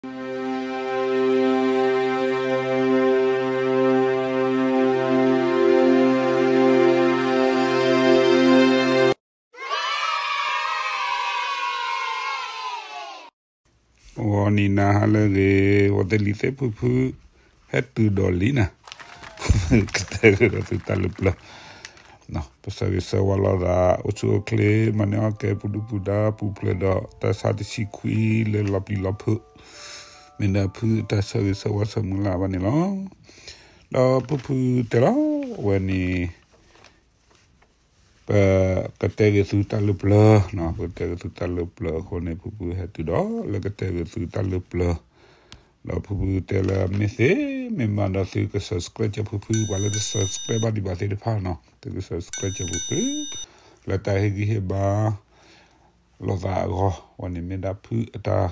ဂီၤနံၤနၤဟါလၢအဂ့ၤ, ဂီၤသ့ၣ်လံၤသ့ၣ်ဖုဖု, ဟဲတုၤဒီးလံနၤ, ကတဲကဒီးသုတၢ်လၢပျၢၤ, ပဆၢဂ့ၤဆၢဝါလိာ်သး အိၣ်ဆူၣ်အိၣ်ချ့ မၤန့ၢ်အီၣ်ကဲ ပူၤဒုၣ်ပူၤဒါ ပူၤဖျဲးဒီး တၢ်ဆါတဆံခွံလၢလီၤပျံၤလီၤဖုး, မ့ၢ်ဒၣ်ဖုအတၢ်ဆၢဂ့ၤဆၢဝါဆၢမုၢ်လၢ်ဘၣ်န့ၣ်လီၤ. ဒီးဖုဖုတဲလီၤဝဲန့ၣ် ပကတဲဂ့ၤသုတၢ်လၢပျၢၤ, ပကတဲဂ့ၤသုတၢ်လၢပျၢၤအဃိန့ၣ် ဖုဖုဟဲတုၤဒီးလၢကတဲဂ့ၤသုတၢ်လၢပျၢၤ, ဒီးဖုဖုတဲလၢမ့ၢ်သ့မ့ၢ်မၤဒီးသုက subscribe ကၢဖုဖု, ပှၤလၢတ subscribe ဘၣ်ဒံးဘၣ်သ့ၣ်တဖၣ်နီၤ သုက subscribe ကၢဖုဖု, လၢတၢ်ဟ့ၣ်ဂံၢ်ဟ့ၣ်ဘါ လိာ်သးအဂီၢ်, ဝဲန့ၣ်မ့ၢ်ဒၣ်ဖုအတၢ်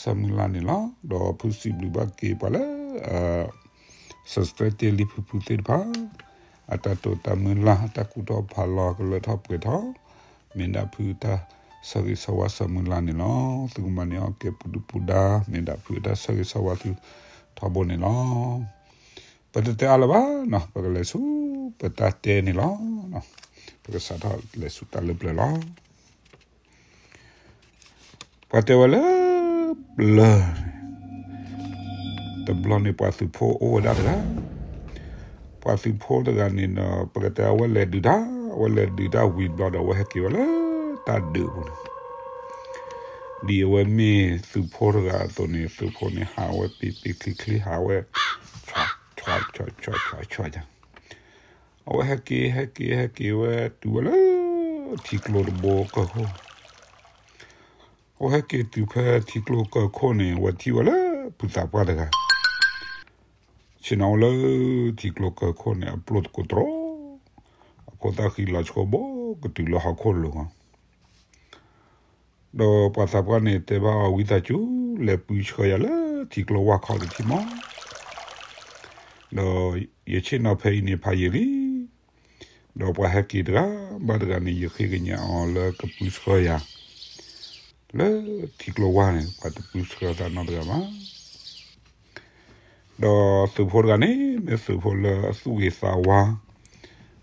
ဆၢမုၢ်လၢ်န့ၣ်လီၤ. ဒီးဖုစံးဘျုးဘၣ်က့ၤပှၤလၢ subscribe တ့ၢ်လံဖုဖုသ့ၣ်တဖၣ်, အတၢ်တိာ်တၢ်မုၢ်လၢ် တၢ်ကူၣ်ထီၣ်ဖးလီၤ ကလၢထီၣ်ပှဲၤထီၣ်, မ့ၢ်ဒၣ်ဖုအတၢ်ဆၢဂ့ၤဆၢဝါဆၢမုၢ်လၢ်န့ၣ်လီၤ. သုကမၤန့ၢ်အီၣ်ကဲပူၤဒုၣ်ပူၤဒါ မ့ၢ်ဒၣ်ဖုအတၢ်ဆၢဂ့ၤဆၢဝါသုထီဘိန့ၣ်လီၤ. ပတတဲအါလၢၤဘၣ်နီၤ, ပကလဲၤဆူ ပတၢ်တဲန့ၣ်လီၤ. ပကစးထီၣ်လဲၤဆူတၢ်လၢပျၢၤလီၤ. ပှၤတဲဝဲလၢ ပျၢၤန့ၣ် တဘျီန့ၣ်ပှၤသုးဖိအိၣ်ဝဲဒၣ်တဂၤ, ပှၤသုးဖိတဂၤန့ၣ်ဒီး ပကတဲအဝဲလဲၤဒုးတၢ်, အဝဲလဲၤဒုးတၢ်ဝံၤဘျီဒီး အဝဲဟဲက့ၤဝဲလၢတၢ်ဒုးပူၤန့ၣ်, ဒ်အဝဲမ့ၢ်သုးဖိတဂၤအသိးန့ၣ် သုးဖိန့ၣ်ဟးဝဲပ့ၤပ့ၤချ့ချ့ ဟးဝဲ ဆွးဆွးဆွးဆွးဆွး အဝဲဟဲက့ၤ ဟဲက့ၤ ဟဲက့ၤဝဲတုၤဝဲလၢ ထံကျိတဘိကၢၢ်ခိၣ်, အဝဲဟဲက့ၤတုၤဖဲထံကျိကၢၢ်ခိၣ်န့ၣ် အဝဲထံၣ်ဝဲလၢဖုသးပှၢ်တဂၤ, ဆ့ၣ်နီၤအိၣ်လၢထံကျိကၢၢ်ခိၣ်န့ၣ် အပျိၢ်သကိးတြီ, အဖိသၣ်ဃံလီၤဆှိဘိ ကတုၤလၢဟီၣ်ခိၣ်လိၤဂီၢ် ဒီးပှၤသးပှၢ်န့ၣ်တဲဘၣ်အီၤ ဝံသးစူၤ လဲၤပူၤဆှၢယၤလၢထံကျိဝၢ်ခီတထံၣ်မး, ဒီးယဆ့ၣ်နီၤဖဲအံၤန့ၣ်ဖးယံာ်လံ, ဒီးပှၤဟဲက့ၤတဂၤဘၣ်တဂၤန့ၣ် ယဃ့ကညးအီၤလၢကပူၤဆှၢယၤ လၢထံကျိဝၢ်န့ၣ် ပှၤတပူၤဆှၢသးနီတဂၤဘၣ်. ဒီးသုးဖိတဂၤန့ၣ် မ့ၢ်သုးဖိလၢအသူၣ်ဂ့ၤသးဝါ,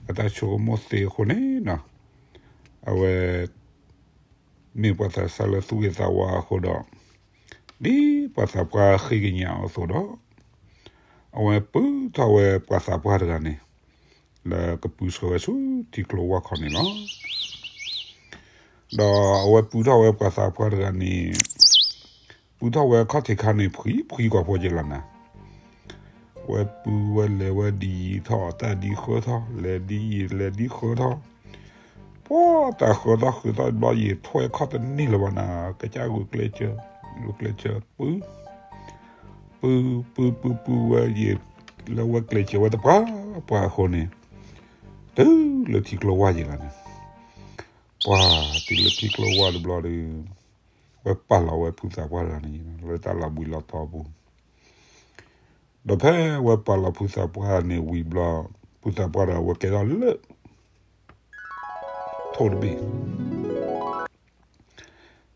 အတၢ်ဆိကမိၣ်သ့အဃိန့ၣ်, အဝဲ မ့ၢ်ပှၤသးစၢ်လၢသူၣ်ဂ့ၤသးဝါအဃိဒီး, ဒ်ပှၤသးပှၢ်ဃ့ကညးအီၤအသိးဒီး, အဝဲပူၤထီၣ်ဝဲပှၤသးပှၢ်တဂၤန့ၣ်, လၢကပူၤဆှၢဝဲဆူထံကျိဝၢ်ခီန့ၣ်လီၤ. ဒီးအဝဲပူၤထီၣ်ဝဲပှၤသးပှၢ်တဂၤန့ၣ်, ပူၤထီၣ်ဝဲခီၣ်ထံးခါန့ၣ် ဖှံဖှံကွၢ်ဖိက့လီၤနၤ ဝဲပူၤဝဲလဲၤဝဲဒ်ယံာ်ထီၣ် တၢ်ဒ်ဃၢထီၣ် လဲၤဒ်ယံာ်လဲၤဒ်ဃၢထီၣ်, ပှၤတၢ်ဃၢထီၣ်ဃၢထီၣ်ဘျီယံာ် ထွဲခီၣ်တန့ၢ်လၢၤဘၣ်နၤ ကစၢ်ဂုာ်ကျဲးစၢး, ဂုာ်ကျဲးစၢးပူၤ, ပူၤပူၤပူၤပူၤဝဲယံာ်, လၢဝဲကျဲးစၢးဝဲတပှၢ်ပှၢ်အဃိန့ၣ်, တုၤလၢထံကျိဝၢ်ယံၤလီၤန့ၣ်, ပှၤတုၤလၢထံကျိဝၢ်တဘျီဒီး, ဝဲပာ်လီၤဝဲဖုသးပှၢ်တဂၤန့ၣ် လၢတၢ်လီၤဘှံးလီၤတီၤအပူၤ ဒီးဖဲဝဲပာ်လီၤဖုသးပှၢ်န့ၣ်ဝံၤဘျီ, ဖုသးပှၢ်ဒီးဝဲကဲထီၣ်လၢ ထိၣ်တဘ့ၣ်,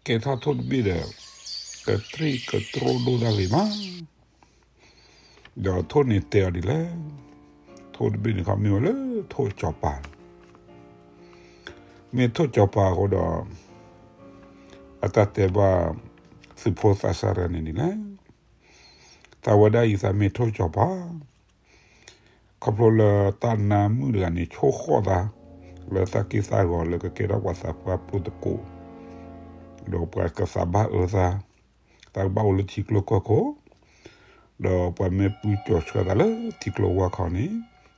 ကဲထီၣ်ထိၣ်တဘ့ၣ်ဒီး, ကတြံၣ်ကတြိဒိၣ်တၢ်ဂ့ၤမး, ဒီးထိၣ်န့ၣ်တဲအီၤဒ်လဲၣ်, ထိၣ်တဘ့ၣ်န့ၣ်ခီမ့ၢ်ဝဲလၢထိၣ်စီၤပၤ မ့ၢ်ထိၣ်စီၤပၤအဃိဒီး, အတၢ်တဲဘၣ် သုးဖိသးစၢ်တဂၤန့ၣ်ဒ်လဲၣ်, သးဝဲဒၣ်အံၤသးမ့ၢ်ထိၣ်စီၤပၤ, ခီဖျိလၢတၢ်နါမုၣ်တဂၤန့ၣ် ဆိၣ်ဃီၣ်သး လၢသးက့ၢ်သးဂီၤလၢကကဲထီၣ်ပှၤသးပှၢ်ပျိၢ်သကိး, ဒီးပှၤကသးဘၣ်အၢသး, သးကဘၣ်အိၣ်လၢထံကျိကၢၢ်ခိၣ်, ဒီးပှၤမ့ၢ်ပူၤကၠီၤဆှၢသးလၢထံကျိဝၢ်ခီန့ၣ်,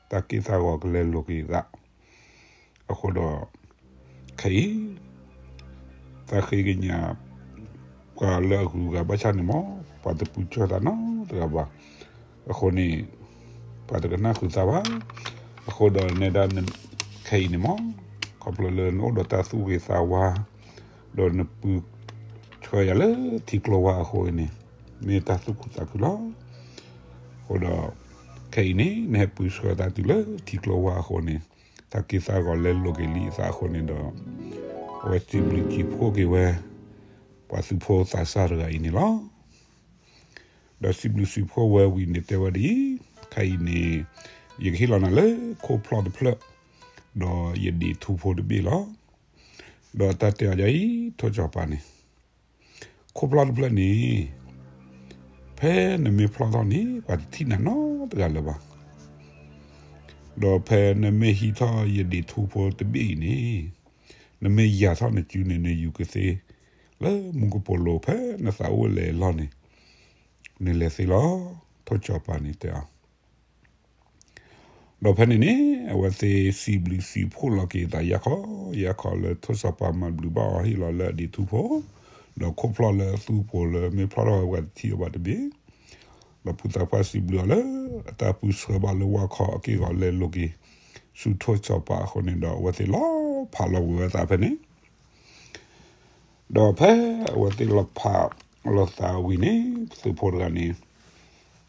သးက့ၢ်သးဂီၤကလဲၤလိာ်က့ၤသး, အဃိဒီး, ခဲအံၤ, သးဃ့ကညး, ပှၤလၢအဂုၤအဂၤဘၣ်ဆၣ်န့ၣ်မး, ပှၤတပူၤဆှၢသးနီတဂၤဘၣ်, အဃိန့ၣ်, ပှၤတကနၣ်ဃုာ်သးဘၣ်, အဃိဒီးနဲဒၣ်, ခဲအံၤန့ၣ်မး, ခီဖျိလၢနအိၣ်ဒီးတၢ်သူၣ်ဂ့ၤသးဝါ, ဒီးနပူၤဆှၢယၤလၢထံကျိဝၢ်အဃိန့ၣ်, မ့ၢ်တၢ်သူၣ်ခုသးခုလီၤ. အဃိဒီး, ခဲအံၤန့ၣ် နဟဲပူၤဆှၢသးတုၤလၢထံကျိဝၢ်အဃိန့ၣ်, သးက့ၢ်သးဂီၤလဲလိာ်က့ၤလံအသးအဃိန့ၣ်ဒီး, အဝဲစံးဘျုးစံးဖှိၣ်က့ၤဝဲ, ပှၤသုးဖိသးစၢ်တဂၤအံၤန့ၣ်လီၤ. ဒီးစံးဘျုးစံးဖှိၣ်ဝဲဝံၤန့ၣ်တဲဝဲဒ်အံၤ, ခဲအံၤန့ၣ် ယကဟ့ၣ်လီၤနၤလၢခိၣ်ဖျီၣ်တဖျၢၣ်, ဒီးယဒံးထူဖိတဘ့ၣ်လီၤ. ဒီးတၢ်တဲအီၤဒ်အံၤ, ထိၣ်စီၤပၤန့ၣ်, ခိၣ်ဖျီၣ်တဖျၢၣ်န့ၣ် ဖဲနမ့ၢ်ဖျီၣ်ထီၣ်န့ၣ် ပှၤတထံၣ်နၤနီတဂၤလၢၤဘၣ်. ဒီးဖဲနမ့ၢ်ဟံးထီၣ်ယဒံးထူဖိတဘ့ၣ်အံၤန့ၣ်, နမ့ၢ်ယၤထီၣ်နစုန့ၣ် နယူၤကသ့လၢမူကပိာ်လိၤ ဖဲနသးအိၣ်လဲၤလီၢ်န့ၣ်, နလဲၤသ့လီၤ. ထိၣ်စီၤပၤန့ၣ်တဲအီၤ. ဒီးဖဲန့ၣ်န့ၣ် အဝဲသ့ၣ်စံးဘျုးစံးဖှိၣ်လီၤက့ၤသးယၢ်ခီယၢ်ခီလၢ ထိၣ်စီၤပၤမၤဘျုးဘၣ်အီၤဟ့ၣ်လီၤလၢအဒံးထူဖိ, ဒီးခိၣ်ဖျီၣ်လၢသူဖိလၢမ့ၢ်ဖျီၣ်ထီၣ်ဝဲပှၤတထံၣ်အီၤဘၣ်တဘ့ၣ်, ဒီးဖုသးပှၢ်စံးဘျုးအီၤလၢ အတၢ်ပၢဆှၢဘၣ်လၢဝၢ်ခီအက့ၢ်အဂီၤလဲၤလိၤက့ၤ ဆူထိၣ်စီၤပၤအဃိန့ၣ်ဒီး အဝဲသ့ၣ်လီၤဖးလီၤဝံၤဝဲသးဖဲန့ၣ် ဒီးဖဲအဝဲသ့ၣ်လီၤဖးလီၤသးဝံၤန့ၣ် သုးဖိတဂၤန့ၣ်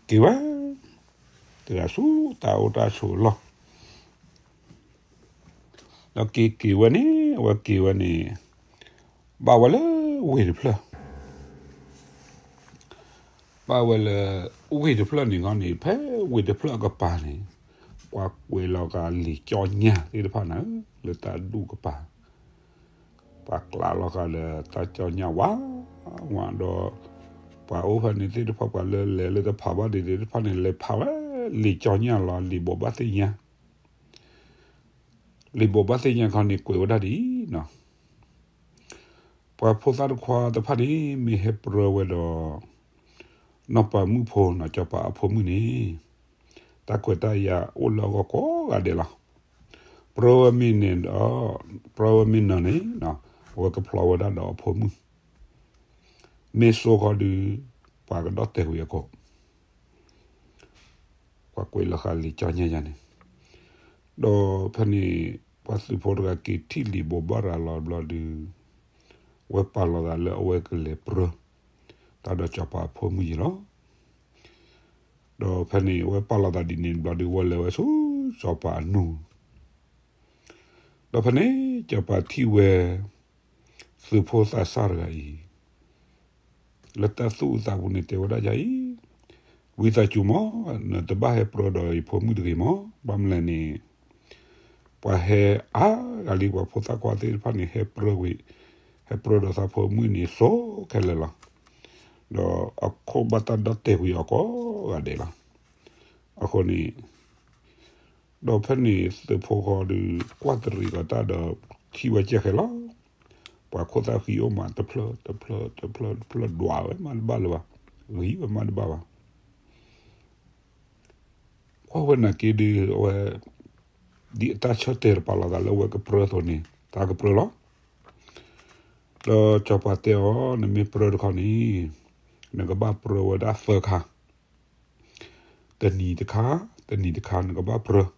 က့ၤဝဲ တဂၤဆူတၢ်အိၣ်တၢ်ဆိးအလီၢ်, ဒီးက့ၤက့ၤဝဲန့ၣ် အဝဲက့ၤဝဲန့ၣ် ဘၣ်ဝဲလၢဝ့ၢ်တဖျၢၣ် ဘၣ်ဝဲလၢ ဝ့ၢ်တဖျၢၣ်န့ၣ်ခီန့ၣ် ဖဲဝ့ၢ်တဖျၢၣ်အကပၤန့ၣ် ပှၤကွဲးလီၤဃာ်လံာ်ကၠီညၣ်သ့ၣ်တဖၣ်န့ၣ် လၢတၢ်ဒူၣ်ကပၤ, ပှၤကျးလီၤဃာ်ဒီးတၢ်ကၠီညၣ်ဝးဝးဒီး ပှၤအိၣ်ဖဲန့ၣ်သ့ၣ်တဖၣ် ပှၤလၢလဲၤလၢတဖးဘၣ်ဒံးသ့ၣ်တဖၣ်န့ၣ် လဲၤဖးဝဲလံာ်ကၠီညၣ်လီၤ လံာ်ဘိးဘၣ်သ့ၣ်ညါ လံာ်ဘိးဘၣ်သ့ၣ်ညါခီန့ၣ် ကွဲးဝဲဒၣ်ဒ်အံၤ, ပှၤဖိသၣ်တခွါတဖၣ်န့ၣ် မ့ၢ်ဟဲပြၢဝဲဒီး နီၢ်ပၤမုၣ်ဖိနီၢ်စီၤပၤအဖိမုၣ်န့ၣ် တၢ်ခွဲးတၢ်ယာ်အိၣ်လၢအဂီၢ်ကိးဂၤဒဲးလီၤ. ပြၢဝဲမ့ၢ်န့ၣ်ဒီး ပြၢဝဲမ့ၢ်နီၢ်န့ၣ် အဝဲကဖျီဝဲဒၣ်ဒီးအဖိမုၣ်, မ့ၢ်စိဃီဒီး ပှၤကဒီၣ်တဲာ်ဝံၤအကိာ် ပှၤကွဲးလီၤဃာ်လံာ်ကၠီညၣ်ယၤန့ၣ်, ဒီးဖဲန့ၣ် ပှၤသုးဖိတဂၤက့ၤထံၣ်လံာ်ဘိးဘၣ်ရၤလီၤဘျီဒုး ဝဲပာ်လီၤသးလၢအဝဲကလဲၤပြၢ တၢ်ဒီးစီၤပၤအဖိမုၣ်ယံၤလီၤ. ဒီးဖဲန့ၣ် ဝဲပာ်လီၤသးဒ်န့ၣ်ဘျီဒုး ဝဲလဲၤဝဲဆူစီၤပၤအနူၢ်, ဒီးဖဲန့ၣ် စီၤပၤထံၣ်ဝဲ သုးဖိသးစၢ်တဂၤအံၤ လၢတၢ်သူၣ်အုးသးအုးပူၤန့ၣ်တဲဝဲဒၣ်ယၤအံၤ, ဝံသးစူၤမး, နတဘၣ်ဟဲပြၢဒီးယဖိမုၣ်တဂ့ၤမး, ဘၣ်မနုၤလဲၣ်န့ၣ် ပှၤဟဲအါဂၤလံ ပှၤဖိသၣ်ခွါသ့ၣ်တဖၣ်န့ၣ် ဟဲပြၢဝံၤ, ဟဲပြၢဒီးသးဖိမုၣ်န့ၣ် စိခဲလၢာ်လီၤ. ဒီးအခိၣ်ဘၣ်တၢ်ဒီၣ်တဲာ်ကွံာ်အီၤကိးဂၤဒဲးလီၤ. အဃိန့ၣ် ဒီးဖဲန့ၣ်သုးဖိဃီဒီး ကွၢ်တရံးကီးတၢ်ဒီး ထံၣ်ဝဲကဲခဲလီၤ. ပှၤခိၣ်သၣ်ဃံအိၣ်မး တဖျၢၣ်တဖျၢၣ်တဖျၢၣ်တဖျၢၣ် ဒွးဝဲမးတဘၣ်လၢၤဘၣ်, ဂံၤဝဲမးတဘၣ်ဘၣ်. ကွၢ်ဝဲနာ်က့ဒီး အဝဲ ဒ်အတၢ်ဆၢတဲာ်တပာ်လီၤသးလၢအဝဲကပြၢအသိးန့ၣ် တၢ်ကပြၢလီၤ. ဒီးစီၤပၤတဲအီၤ နမ့ၢ်ပြၢတခီန့ၣ် နကဘၣ်ပြၢဝဲဒၣ်သၢခါ, တနံၤတခါ, တနံၤတခါ နကဘၣ်ပြၢ.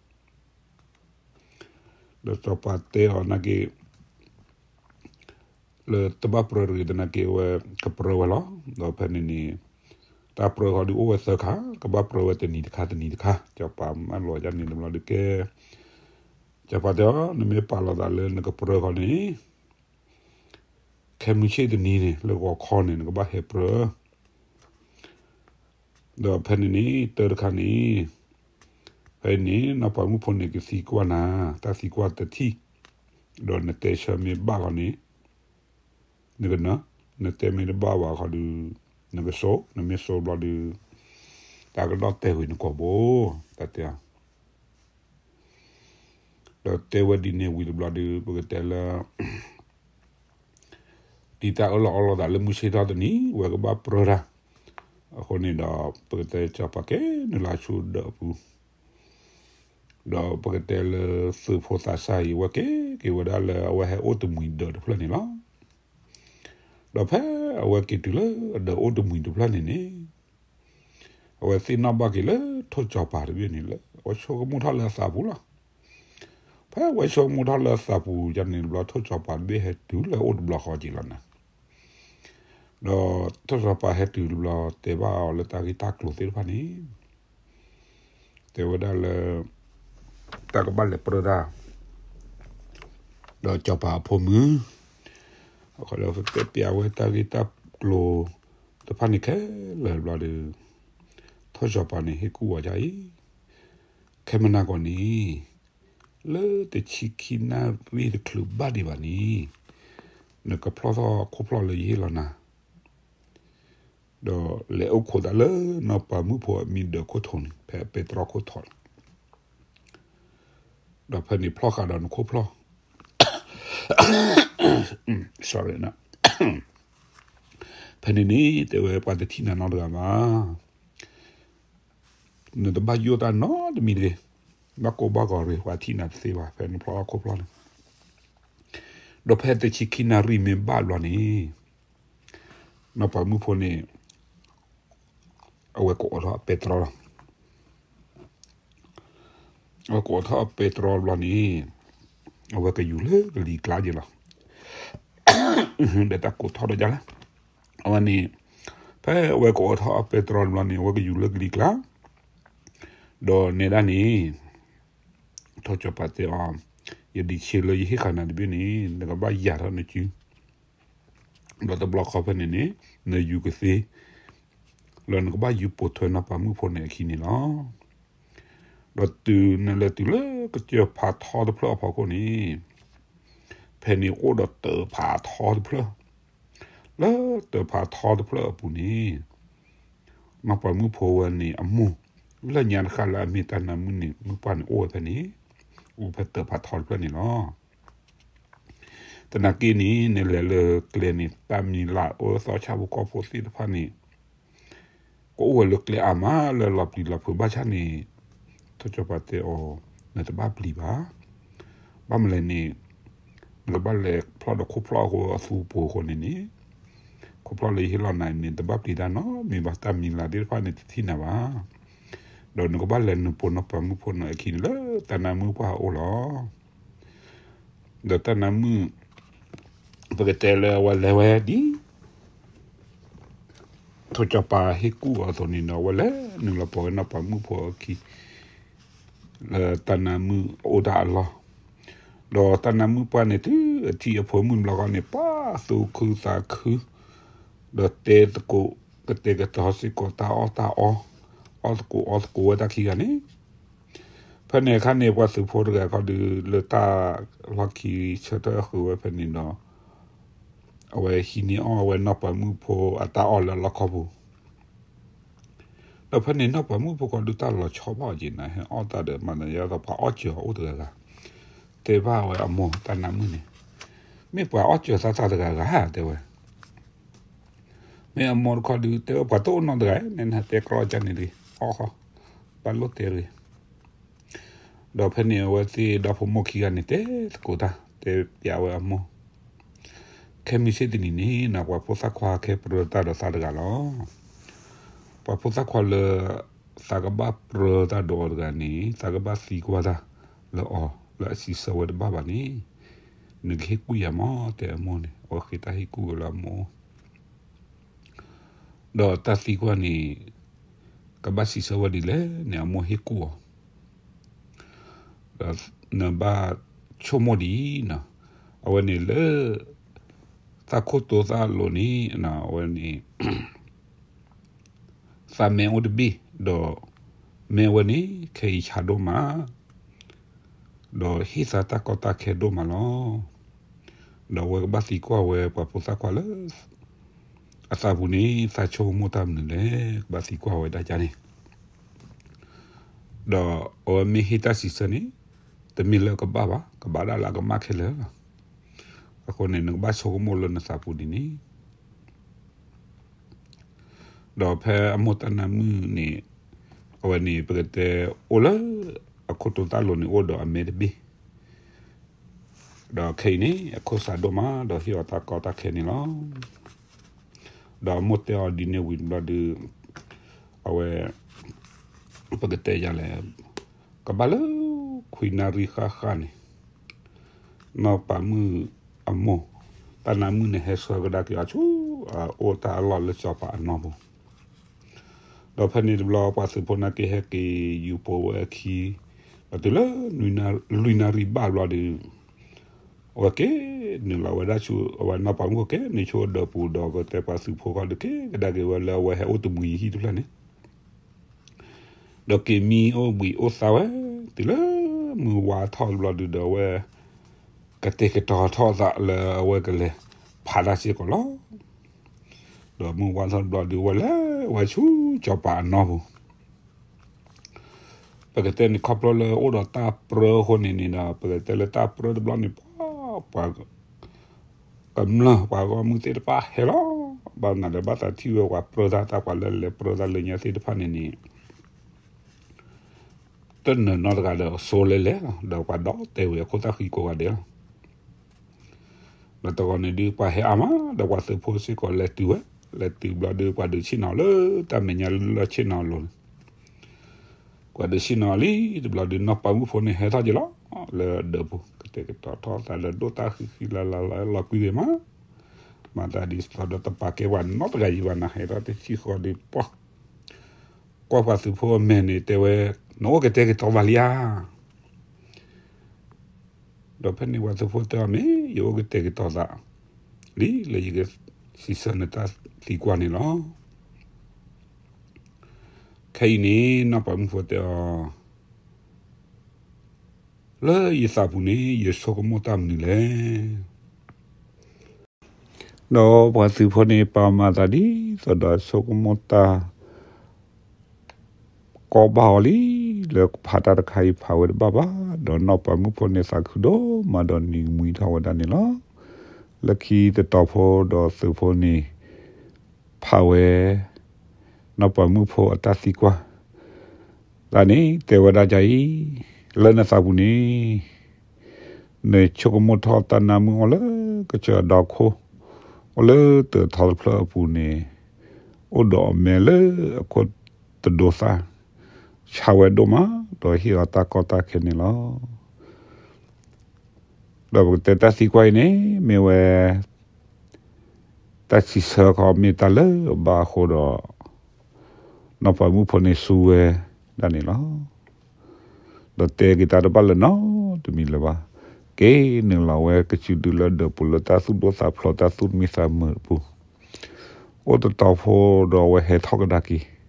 ဒီးစီၤပၤတဲအီၤနာ်က့ လၢတဘၣ်ပြၢတဂ့ၤသနာ်က့ အဝဲကပြၢဝဲလီၤ. ဒီးဖဲန့ၣ်န့ၣ် တၢ်ပြၢဃီဒုးအိၣ်ဝဲသၢခါ, ကဘၣ်ပြၢဝဲတနံၤတခါ တနံၤတခါ, စီၤပၤမၢလီၤယါန့ၣ်တဘျီဒုးကဲ, စီၤပၤတဲအီၤ နမ့ၢ်ပာ်လီၤသးလၢနကပြၢဃီန့ၣ် ခဲမုၢ်ဆ့ၣ်တနံၤန့ၣ် လၢဂီၤခီန့ၣ် နကဘၣ်ဟဲပြၢ ဒီးဖဲန့ၣ်န့ၣ် တၢ်တခါန့ၣ် ဖဲန့ၣ် နီၢ်ပၤမုၣ်ဖိန့ၣ် ကသံကွၢ်နၤ, တၢ်သံကွၢ်တထံၣ်, ဒီးနတဲဆၢမ့ၢ်ဘၣ်ဃီန့ၣ် နကနၢၤ, နတဲမ့ၢ်တဘၣ်ဘၣ်ဃီဒီး နကစိာ်, နမ့ၢ်စိာ်ဘျီဒီး တၢ်ကဒီၣ်တဲာ်ဝံၤနကိာ်ဘိ, တၢ်တဲ ဒီးတဲဝဲဒ်န့ၣ်ဝံၤတဘျီဒီး ပကတဲလၢ ဒ်တၢ်အၢၣ်လီၤအီလီၤသးလၢမုၢ်ဆ့ၣ်ထီၣ်တနံၤ ဝဲကဘၣ်ပြၢတၢ်, အဃိန့ၣ်ဒီး ပကတဲစီၤပၤကဲနုာ်လီၤဆူဒၢးအပူၤ, ဒီးပကတဲလၢသုးဖိသးစၢ်အံၤ အဝဲက့ၤက့ၤဝဲဒၣ်လၢအဝဲဟဲအိၣ်တမှံၤဒၢးတဖျၢၣ်န့ၣ်လီၤ. ဒီးဖဲအဝဲက့ၤတုၤလၢအဒၢးအိၣ်တမှံၤတဖျၢၣ်န့ၣ်န့ၣ် အဝဲသ့ၣ်နီၣ်ဘၣ်က့ၤလၢထိၣ်စီၤပၤတဘ့ၣ်န့ၣ်လၢ အဝဲဆိကမိၣ်ထီၣ်လၢအသးပူၤလီၤ. ဖဲအဝဲဆိကမိၣ်ထီၣ်လၢအသးပူၤယါန့ၣ်တဘျီ ထိၣ်စီၤပၤတဘ့ၣ်ဟဲတုၤလၢအအိၣ်တဘျီဃီက့ၤလီၤန့ၣ်, ဒီးထိၣ်စီၤပၤဟဲတုၤတဘျီ တဲဘၣ်အီၤလၢတၢ်ဂ့ၢ်တၢ်ကျိၤသ့ၣ်တဖၣ်န့ၣ် တဲဝဲဒၣ်လၢ တၢ်ကဘၣ်လဲၤပြၢတၢ် ဒီးစီၤပၤအဖိမုၣ်, ဒီးတဲပျးဝဲတၢ်ဂ့ၢ်တၢ်ကျိၤတဖၣ်န့ၣ်ခဲလၢာ်တဘျီဒီး ထီၣ်စီၤပၤန့ၣ်ဟ့ၣ်ကူၣ်အီၤဒ်အံၤ, ခဲမုၢ်နၤခီန့ၣ် လၢတဆံခံနၣ်ရံၣ်တချုးဘၣ်ဒံးဘၣ်န့ၣ် နကဖျီၣ်ထီၣ်ခိၣ်ဖျီၣ်လၢယဟ့ၣ်လီၤနၤ, ဒီးလဲၤအိၣ်ခိးသးလၢနီၢ်ပၤမုၣ်ဖိအမံၤဒၢးခိၣ်ထိးန့ၣ် ဖဲအပဲတြီခိၣ်ထိးန့ၣ်, ဒီးဖဲန့ၣ်ဖျီၣ်ဃာ်ဒီးနခိၣ်ဖျီၣ် sorry ဖဲန့ၣ်န့ၣ် တဲဝဲပှၤတထံၣ်နၤနီတဂၤဘၣ်, နတဘၣ်ယိၣ်တၢ်နီတမံၤတဂ့ၤ, ဘၣ်ကိၢ်ဘၣ်ဂီၤတဂ့ၤ, ပှၤထံၣ်နၤတသ့ဘၣ် ဖဲနဖျီၣ်ထီၣ်ခိၣ်ဖျီၣ်န့ၣ်, ဒီးဖဲတဆံခံနၣ်ရံၣ်မ့ၢ်ဘၣ်ဘျီန့ၣ် နီၢ်ပၤမုၣ်ဖိန့ၣ် အဝဲကအိးထီၣ်အပဲတြီလီၤ. အဝဲကအိးထီၣ်အပဲတြီဘျီန့ၣ် အဝဲကယူၤလၢကလံၤကျါက့ၤလီၤ. ဒီးတၢ်ကိးထီၣ်ဒီးဒ်လဲၣ်, အဝဲန့ၣ် ဖဲအဝဲကအိးထီၣ်အပဲတြီဘျီန့ၣ် အဝဲကယူၤလၢကလံၤကျါ, ဒီးနဲဒၣ်န့ၣ် ထီၣ်စီၤပၤတဲအီၤ, ယဒံးဆ့လၢယဟ့ၣ်ဃာ်နၤတဘ့ၣ်န့ၣ် နကဘၣ်ယၤထီၣ်နစု ဒီးတဘျီဃီဖဲန့ၣ်န့ၣ် နယူၤကသ့, ဒီးနကဘၣ်ယူၤပိာ်ထွဲနီၢ်ပၤမုၣ်ဖိန့ၣ်အခံန့ၣ်လီၤ. ဒီးတုၤနလဲၤတုၤလၢကစၢၢ်ဖးထီတဖျၢၣ်အဖီခိၣ်န့ၣ်, ဖဲန့ၣ်အိၣ်ဒီးတၢးဖးထီတဖျၢၣ်, လၢတၢးဖးထီတဖျၢၣ်အပူၤန့ၣ် နီၢ်ပၤမုၣ်ဖိဝဲန့ၣ်အမိၢ် လၢညါတဃၣ်လၢအမ့ၢ်တၢ်နါမုၣ်န့ၣ် မုၣ်ပှၢ်န့ၣ်အိၣ်ဝဲဖဲန့ၣ်, အိၣ်ဖဲတၢးဖးထီတဖျၢၣ်န့ၣ်လီၤ. သနာ်က့န့ၣ် နလဲၤလၢကျဲန့ၣ် တၢ်မံၤလၢ်အၢသီဆၣ်ဖိကီၢ်ဖိသ့ၣ်တဖၣ်န့ၣ် ကအိၣ်ဝဲလၢကျဲအါမးလၢလီၤပျံၤလီၤဖုးဘၣ်ဆၣ်န့ၣ်, ထီၣ်စီၤပၤတဲအီၤ, နတဘၣ်ပျံၤဘၣ်. ဘၣ်မနုၤလဲၣ်န့ၣ်, နကဘၣ်လဲၤဖျီၣ်ဒီးခိၣ်ဖျီၣ်အဃိအသူပူၤအဃိန့ၣ်န့ၣ်, ခိၣ်ဖျီၣ်လၢယဟ့ၣ်လီၤနၤန့ၣ် တဘၣ်ပျံၤတၢ်နီတမံၤဘၣ်, တၢ်မံၤလၢ်သ့ၣ်တဖၣ်န့ၣ်တထံၣ်နၤဘၣ်. ဒီးနကဘၣ်လဲၤနုာ်ပိာ်နီၢ်ပၤမုၣ်ဖိန့ၣ်အခံန့ၣ်လၢတၢ်နါမုၣ်ပှၢ်အအိၣ်လီၤ. ဒီးတၢ်နါမုၣ် ပကတဲလၢအဝဲလဲၤဝဲဒ် ထီၣ်စီၤပၤဟ့ၣ်ကူၣ်အီၤအသိးန့ၣ်ဒီး အဝဲလဲၤနုာ်လီၤပိာ်ဝဲနီၢ်ပၤမုၣ်ဖိအခံ လၢတၢ်နါမုၣ်အအိၣ်တၢ်အလီၢ်, ဒီးတၢ်နါမုၣ်ပှၢ်န့ၣ် တုၤအထံၣ်အဖိမုၣ်တဘျီဃီန့ၣ် ပှၤသူၣ်ခုသးခု, ဒီးတဲသကိး ကတဲာ်ကတီၤစ့ၢ်ကီးတၢ်အီၣ်တၢ်အီ, အီၣ်သကိးအီသကိးဝဲတၢ်ခံဂၤန့ၣ် ဖဲန့ၣ်အခါန့ၣ် ပှၤသုးဖိတဂၤခီဒုး လၢတၢ်လီၢ်ခံဆၢထၢၣ်ဃုာ်ဝဲဖဲန့ၣ်ဒီး အဝဲဟံးန့ၢ်အီၣ်ဝဲနီၢ်ပၤမုၣ်ဖိအတၢ်အီၣ်လၢအလီၢ်ခီပူၤ, ဒီးဖဲန့ၣ်နီၢ်ပၤမုၣ်ဖိခီဒုးတၢ်လီၤဆီဘၣ်အီၤက့ၤနၤ ဟဲအီၣ်တၢ်ဒီးမၤသးယါသီးပှၤအီၣ်စၢၤအီၤအိၣ်တဂၤဂၤ, တဲဘၣ်ဝဲအမိၢ်တၢ်နါမုၣ်န့ၣ်, မ့ၢ်ပှၤအီၣ်စၢၤသးတၢ်တဂၤဂၤတဲဝဲ မ့ၢ်အမိၢ်တခီဒုး တဲဝဲပှၤတအိၣ်နီတဂၤ နဲနဟးတဲကြီကၢ်န့ၣ်တဂ့ၤ အီၣ်ဃီ, ဘၣ်လိၣ်တဲတဂ့ၤ. ဒီးဖဲန့ၣ်အဝဲသ့ၣ်ဒီဖိမိၢ်ခံဂၤန့ၣ် တဲသကိးတၢ် တဲပျးဝဲအမိၢ်, ခဲမုၢ်ဆ့ၣ်တနံၤန့ၣ် ပှၤဖိသၣ်ခွါဟဲကဲပြၢတၢ်ဒီးသးတဂၤလီၤ. ပှၤဖိသၣ်ခွါလၢ သးကဘၣ်ပြၢတၢ်ဒီးအီၤတဂၤန့ၣ် သးကဘၣ်သံကွၢ်တၢ်လၢအီၤ လၢအစံးဆၢဝဲတဘၣ်ဘၣ်န့ၣ်, နကဟ့ၣ်ကူၣ်ယၤမး တဲအမိၢ်န့ၣ် အဝဲဃ့တၢ်ဟ့ၣ်ကူၣ်ဝဲလၢအမိၢ် ဒီးတၢ်သံကွၢ်န့ၣ် ကဘၣ်စံးဆၢဝဲဒ်လဲၣ်န့ၣ် အမိၢ်ဟ့ၣ်ကူၣ်အီၤ, ဒီးနဘၣ်ဆိကမိၣ်ဒ်အံၤ, အဝဲန့ၣ်လၢ သးခိၣ်တိသၣ်အလိၤန့ၣ် အဝဲန့ၣ် သးမဲအိၣ်တဘ့ၣ် ဒီးမဲဝဲန့ၣ် ခဲအံၤဆါဒိၣ်မး ဒီးဟ့ၣ်သးတၢ်ကီတၢ်ခဲဒိၣ်မးလီၤ. ဒီးအဝဲကဘၣ်သံကွၢ်ဝဲပှၤဖိသၣ်ခွါလၢ အသးပူၤန့ၣ် သးဆိကမိၣ်တၢ်မနုၤလဲၣ် ကဘၣ်သံကွၢ်ဝဲဒၣ်ကန့ၣ်, ဒီးအဝဲမ့ၢ်ဟ့ၣ်တၢ်စံးဆၢန့ၣ် တမ့ၢ်လၢကဘၣ်ဘၣ် ကဘၣ်ဒၣ်လၢအကမၣ်ခဲလၢာ်လီၤ. အဃိန့ၣ် နကဘၣ်ဆိကမိၣ်လၢနသးပူၤဒ်န့ၣ် ဒီးဖဲအမိၢ်တၢ်နါမုၣ်န့ၣ် အဝဲန့ၣ် ပကတဲအိၣ်လၢ အခိၣ်တိသၣ်လိၤန့ၣ် အိၣ်ဒီးအမဲတဘ့ၣ် ဒီးခဲအံၤန့ၣ် အခိၣ်စးဒိၣ်မး ဒီးဟ့ၣ်အီၤတၢ်ကီတၢ်ခဲန့ၣ်လီၤ. ဒီးအမိၢ်တဲအီၤဒ်န့ၣ်ဝံၤတဘျီဒုး အဝဲ ပကတဲယၤလဲၣ် ကဘၣ်လၢ ခွံနၣ်ရံၣ်ဃၣ်ဃၣ်န့ၣ် နီၢ်ပၤမုၣ်အမိၢ် တၢ်နါမုၣ်န့ၣ် ဟဲဆှၢကဒါက့ၤအီၤဆူ အအိၣ်တၢ်အလီၢ်လၢစီၤပၤအနီၢ်ပူၤ ဒီးဖဲန့ၣ်တဘျီ ပှၤသုးဖိနာ်က့ဟဲက့ၤယူၤပိာ်ဝဲအခံ ဒီးတုၤလၢ လွံၢ်နၣ်ရံၣ်ဘၣ်ဘျီဒုး အဝဲက့ၤနုာ်လီၤဝဲဒၣ်ဆူ အဝဲနီၢ်ပၤမုၣ်က့ၤနုာ်ဆူအဒၢးပူၤ ဒီးကတဲပှၤသုးဖိခီဒုးက့ၤကဒါက့ၤဝဲလၢအဝဲဟဲအိၣ်တမှံၤယဟံၣ်တဖျၢၣ်န့ၣ် ဒီးက့ၤမံအိၣ်ဘှံးအိၣ်သါဝဲ, တုၤလၢမုၢ်ဝါထီၣ်တဘျီဒုဒီးအဝဲ ကတဲာ်ကတီၤထီၣ်သးလၢအဝဲကလဲၤဖးတၢ်စ့ၢ်ကီးလီၤ. ဒီးမုၢ်ဝါထီၣ်တဘျီဒုဝဲလဲၤဝဲဆူစီၤပၤအနီၢ်ပူၤ ပကတဲန့ၣ်ခီဖျိလၢအိၣ်ဒီးတၢ်ပြၢအဃိန့ၣ်န့ၣ်ဒီး ပကတဲလၢတၢ်ပြၢတဘျီန့ၣ် ပှၤ ပှၤ ကမျၢၢ်ပှၤဂီၢ်မုၢ်သ့ၣ်တဖၣ်ဟဲလီၤ. ဘၣ်မနုၤဒီးဘၣ်သးထံၣ်ဝဲပှၤပြၢတၢ် တၢ်ပှၤလၢလဲၤပြၢတၢ်လၢညါသ့ၣ်တဖၣ်န့ၣ်န့ၣ် တနၢၤနီတဂၤဒီးစိလဲၤလဲၤလီၤ. ဒီးပှၤဒီးတဲဝဲအခိၣ်သၣ်ဃံကိးဂၤဒဲးလီၤ. ဒီးတဂီၤန့ၣ်ဒုးပှၤဟဲအါမး ဒီးပှၤသုးဖိစ့ၢ်ကီးလဲၤတုၤဝဲ, လဲၤတုၤဘျီဒုးပှၤဒုးဆ့ၣ်နီၤလၢတၢ်မဲာ်ညါလၢဆ့ၣ်နီၤအလိၤန့ၣ် ပှၤဒုးဆ့ၣ်နီၤလံတဘျီဒုး နီၢ်ပၤမုၣ်ဖိန့ၣ်ဟဲထီၣ်က့ၤလီၤ. လၢဒၢးပူၤ ကတဲာ်ကတီၤထီၣ်သးလၢဒိၣ်တၢ်ဃံဃံလၤလၤလီၤကွံာ်ဂ့ၤမး, မၤသးဒ်သိးဒီးတပာ်ကဲပှၤနီတဂၤယံၤဘၣ်နၤ ဟဲထီၣ်တထံၣ်ဃီဒုးပှၤ ကွၢ်ပှၤသုးဖိအမဲာ်န့ၣ်တဲဝဲ, နအိၣ်ကတဲာ်ကတီၤသးလံဧါ. ဒီးဖဲန့ၣ်ပှၤသုးဖိတဲအီၤ မ့ၢ်ယအိၣ်ကတဲာ်ကတီၤသးလံ လၢယကစံးဆၢနတၢ်သံကွၢ်န့ၣ်လီၤ. ခဲအံၤန့ၣ် နီၢ်ပၤမုၣ်ဖိတဲအီၤ, လၢယသးပူၤန့ၣ် ယဆိကမိၣ်တၢ်မနုၤလဲၣ်. ဒီးပှၤသုးဖိန့ၣ် ပာ်မၤသးဒ်သိးဒီးဆိကမိၣ်တၢ် ကီဘၣ်အီၤလံ, လၢဖးတၢ်တခါအံၤဖးဝဲတဘၣ်ဘၣ်, ဒီးနီၢ်ပၤမုၣ်ဖိန့ၣ်သးခုဒိၣ်မးဒီးနံၤမှံထီၣ်ဝဲဒၣ်န့ၣ်လီၤ. လၢခံတတီၤဖိဒီးသုးဖိန့ၣ် ဖးဝဲ နီၢ်ပၤမုၣ်ဖိအတၢ်သံကွၢ် တၢ်န့ၣ်တဲဝဲဒၣ်ဒ်အံၤ, လၢနသးပူၤန့ၣ် နဆိကမိၣ်ထီၣ်တၢ်နါမုၣ်အိၣ်လၢကစၢၢ်ဒီခိၣ်, အိၣ်လၢတၢးထီတဖျၢၣ်အပူၤန့ၣ်, အိၣ်ဒီးအမဲာ်လၢအခိၣ်တဒိးသၣ်, ဆါဝဲဒိၣ်မး, ဒီးဟ့ၣ်အီၤတၢ်ကီတၢ်ခဲန့ၣ်လီၤ. ဒီးပကတဲတၢ်သံကွၢ်အံၤန့ၣ် မ့ၢ်ဝဲ တၢ်စံးဆၢခီမ့ၢ်တၢ်လၢအဘၣ်အဃိဒီး နီၢ်ပၤမုၣ်ဖိန့ၣ်စူးဝဲဒၣ်န့ၣ်လီၤ. ဒီးတဲက့ၤတၢ်တဘၣ်လၢၤနီတမံၤလၢၤဘၣ်. က့ၤနုာ်လီၤဝဲကစုဒုလၢဒၢးပူၤလၢတၢ်သူၣ်ဒိၣ်သးဖျိးတၢ်သူၣ်မံသးမုာ်အပူၤ, အိၣ်တတီၤဖိဒီးအဝဲဟဲထီၣ်ကဒါက့ၤ,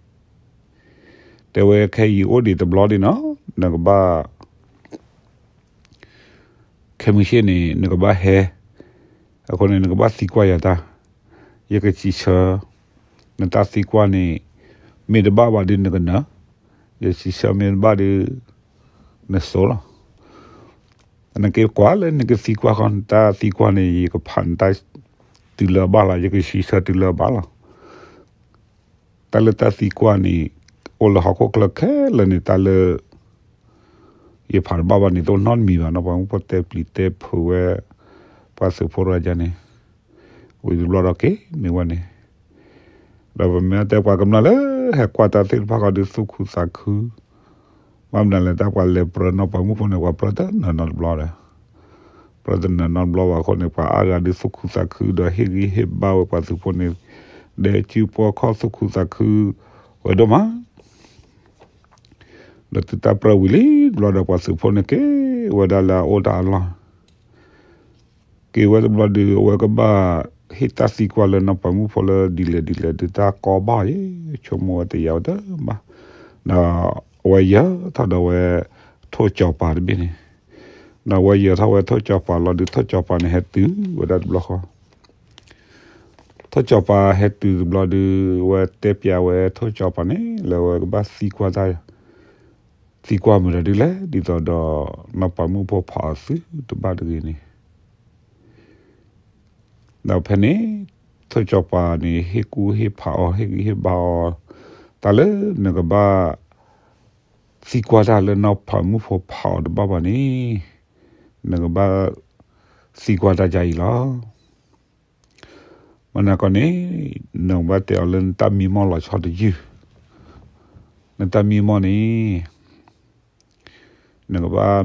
တဲဝဲခဲအံၤအိၣ်ဒံးတဘျီဒံးနီၤ, နကဘၣ် ခဲမုၢ်ဆ့ၣ်န့ၣ် နကဘၣ်ဟဲ, အဃိန့ၣ် နကဘၣ်သံကွၢ်ယၤတၢ်, ယကစံးဆၢ, နတၢ်သံကွၢ်န့ၣ် မ့ၢ်တဘၣ်ဘၣ်ဒီးနကနၢၤ, ယစံးဆၢမ့ၢ်တဘၣ်ဒီး နစိလီၤ. နက့ၤကွၢ်လၢနကသံကွၢ်ဃီ နတၢ်သံကွၢ်န့ၣ် ယကဖးနတၢ်တုၤလၢအဘၣ်လီၤ, ယကစံးဆၢတုၤလၢအဘၣ်လီၤ. တၢ်လၢတၢ်သံကွၢ်န့ၣ် အိၣ်လၢဟီၣ်ခိၣ်ချၢခဲလၢာ်န့ၣ် တၢ်လၢ ယဖးတဘၣ်ဘၣ်န့ၣ် တအိၣ်နီတမံၤဘၣ်နီၤ, ပှၤမုၣ်ဖိတဲပျံၤတဲဖုးဝဲ ပှၤသုးဖိတဂၤန့ၣ်, ဝံၤတဘျီဒီးက့ၤမ့ၢ်ဝဲန့ၣ်, ဒီးပမ့ၢ်တဲပှၤကမျၢၢ်လၢဟဲကွၢ်တၢ်သ့ၣ်တဖၣ်ဃီဒီးသူၣ်ခုသးခု, ဘၣ်မနုၤလဲၣ် တၢ်ပှၤလဲၤပြၢနီၢ်ပၤမုၣ်ဖိန့ၣ် ပှၤပြၢတနၢၤနီတဘျီဒီး ပြၢတနၢၤနီတဘျီဘၣ်အဃိန့ၣ် ပှၤအါဂၤဒုးသူၣ်ခုသးခု ဒီးဟ့ၣ်ဂံၢ်ဟ့ၣ်ဘါဝဲပှၤသုးဖိန့ၣ် ဒဲးစုပှီၢ်ခီၣ်သူၣ်ခုသးခုဝဲဒိၣ်မး, ဒီးတုၤတၢ်ပြၢဝံၤလံတဘျီဒီး ပှၤသုးဖိန့ၣ်က့ၤဝဲဒၣ်လၢအအိၣ်တၢ်အလီၢ် က့ၤဝဲတဘျီဒီး အဝဲကဘၣ်ဟ့ၣ်တၢ်သံကွၢ်လၢနီၢ်ပၤမုၣ်ဖိလၢဒ်လဲၣ်ဒ်လဲၣ်ဒီး တၢ်ကီဘၣ်ယဲ ဆိကမိၣ်ဝဲတယာ်ဝဲတဘၣ်, ဒီးအဝဲယၢၤထီၣ်ဒီးဝဲထိၣ်ကၠီၤပၤတဘ့ၣ်န့ၣ်, ဒီးအဝဲယၢၤထီၣ်ဝဲထိၣ်ကၠီၤပၤလီၤဒီး ထိၣ်ကၠီၤပၤန့ၣ်ဟဲတုၤဝဲဒၣ်တဘျီဃီ ထိၣ်ကၠီၤပၤဟဲတုၤတဘျီဒီး အဝဲတဲပျးဝဲထိၣ်ကၠီၤပၤန့ၣ် လၢအဝဲကဘၣ်သံကွၢ်တၢ်, သံကွၢ်မုာ်တၢ်ဒ်လဲၣ် ဒ်သိးဒီးနီၢ်ပၤမုၣ်ဖိဖးအီၤသုတဘၣ်တဂ့ၤန့ၣ်, ဒီးဖဲန့ၣ် ထိၣ်ကၠီၤပၤန့ၣ် ဟ့ၣ်ကူၣ်ဟ့ၣ်ဖးအီၤ ဟ့ၣ်ဂံၢ်ဟ့ၣ်ဘါအီၤ, တၢ်လၢနကဘၣ်သံကွၢ်တၢ်လၢနီၢ်ပၤမုၣ်ဖိဖးအီၤတဘၣ်ဘၣ်န့ၣ်, နကဘၣ်သံကွၢ်တၢ်ဒ်အံၤလီၤ. မနၤကီန့ၣ် နကဘၣ်တဲအီၤလၢနတၢ်မံမီၢ်လီၤဆီတယုၢ်, နတၢ်မံမီၢ်န့ၣ် နကဘၣ်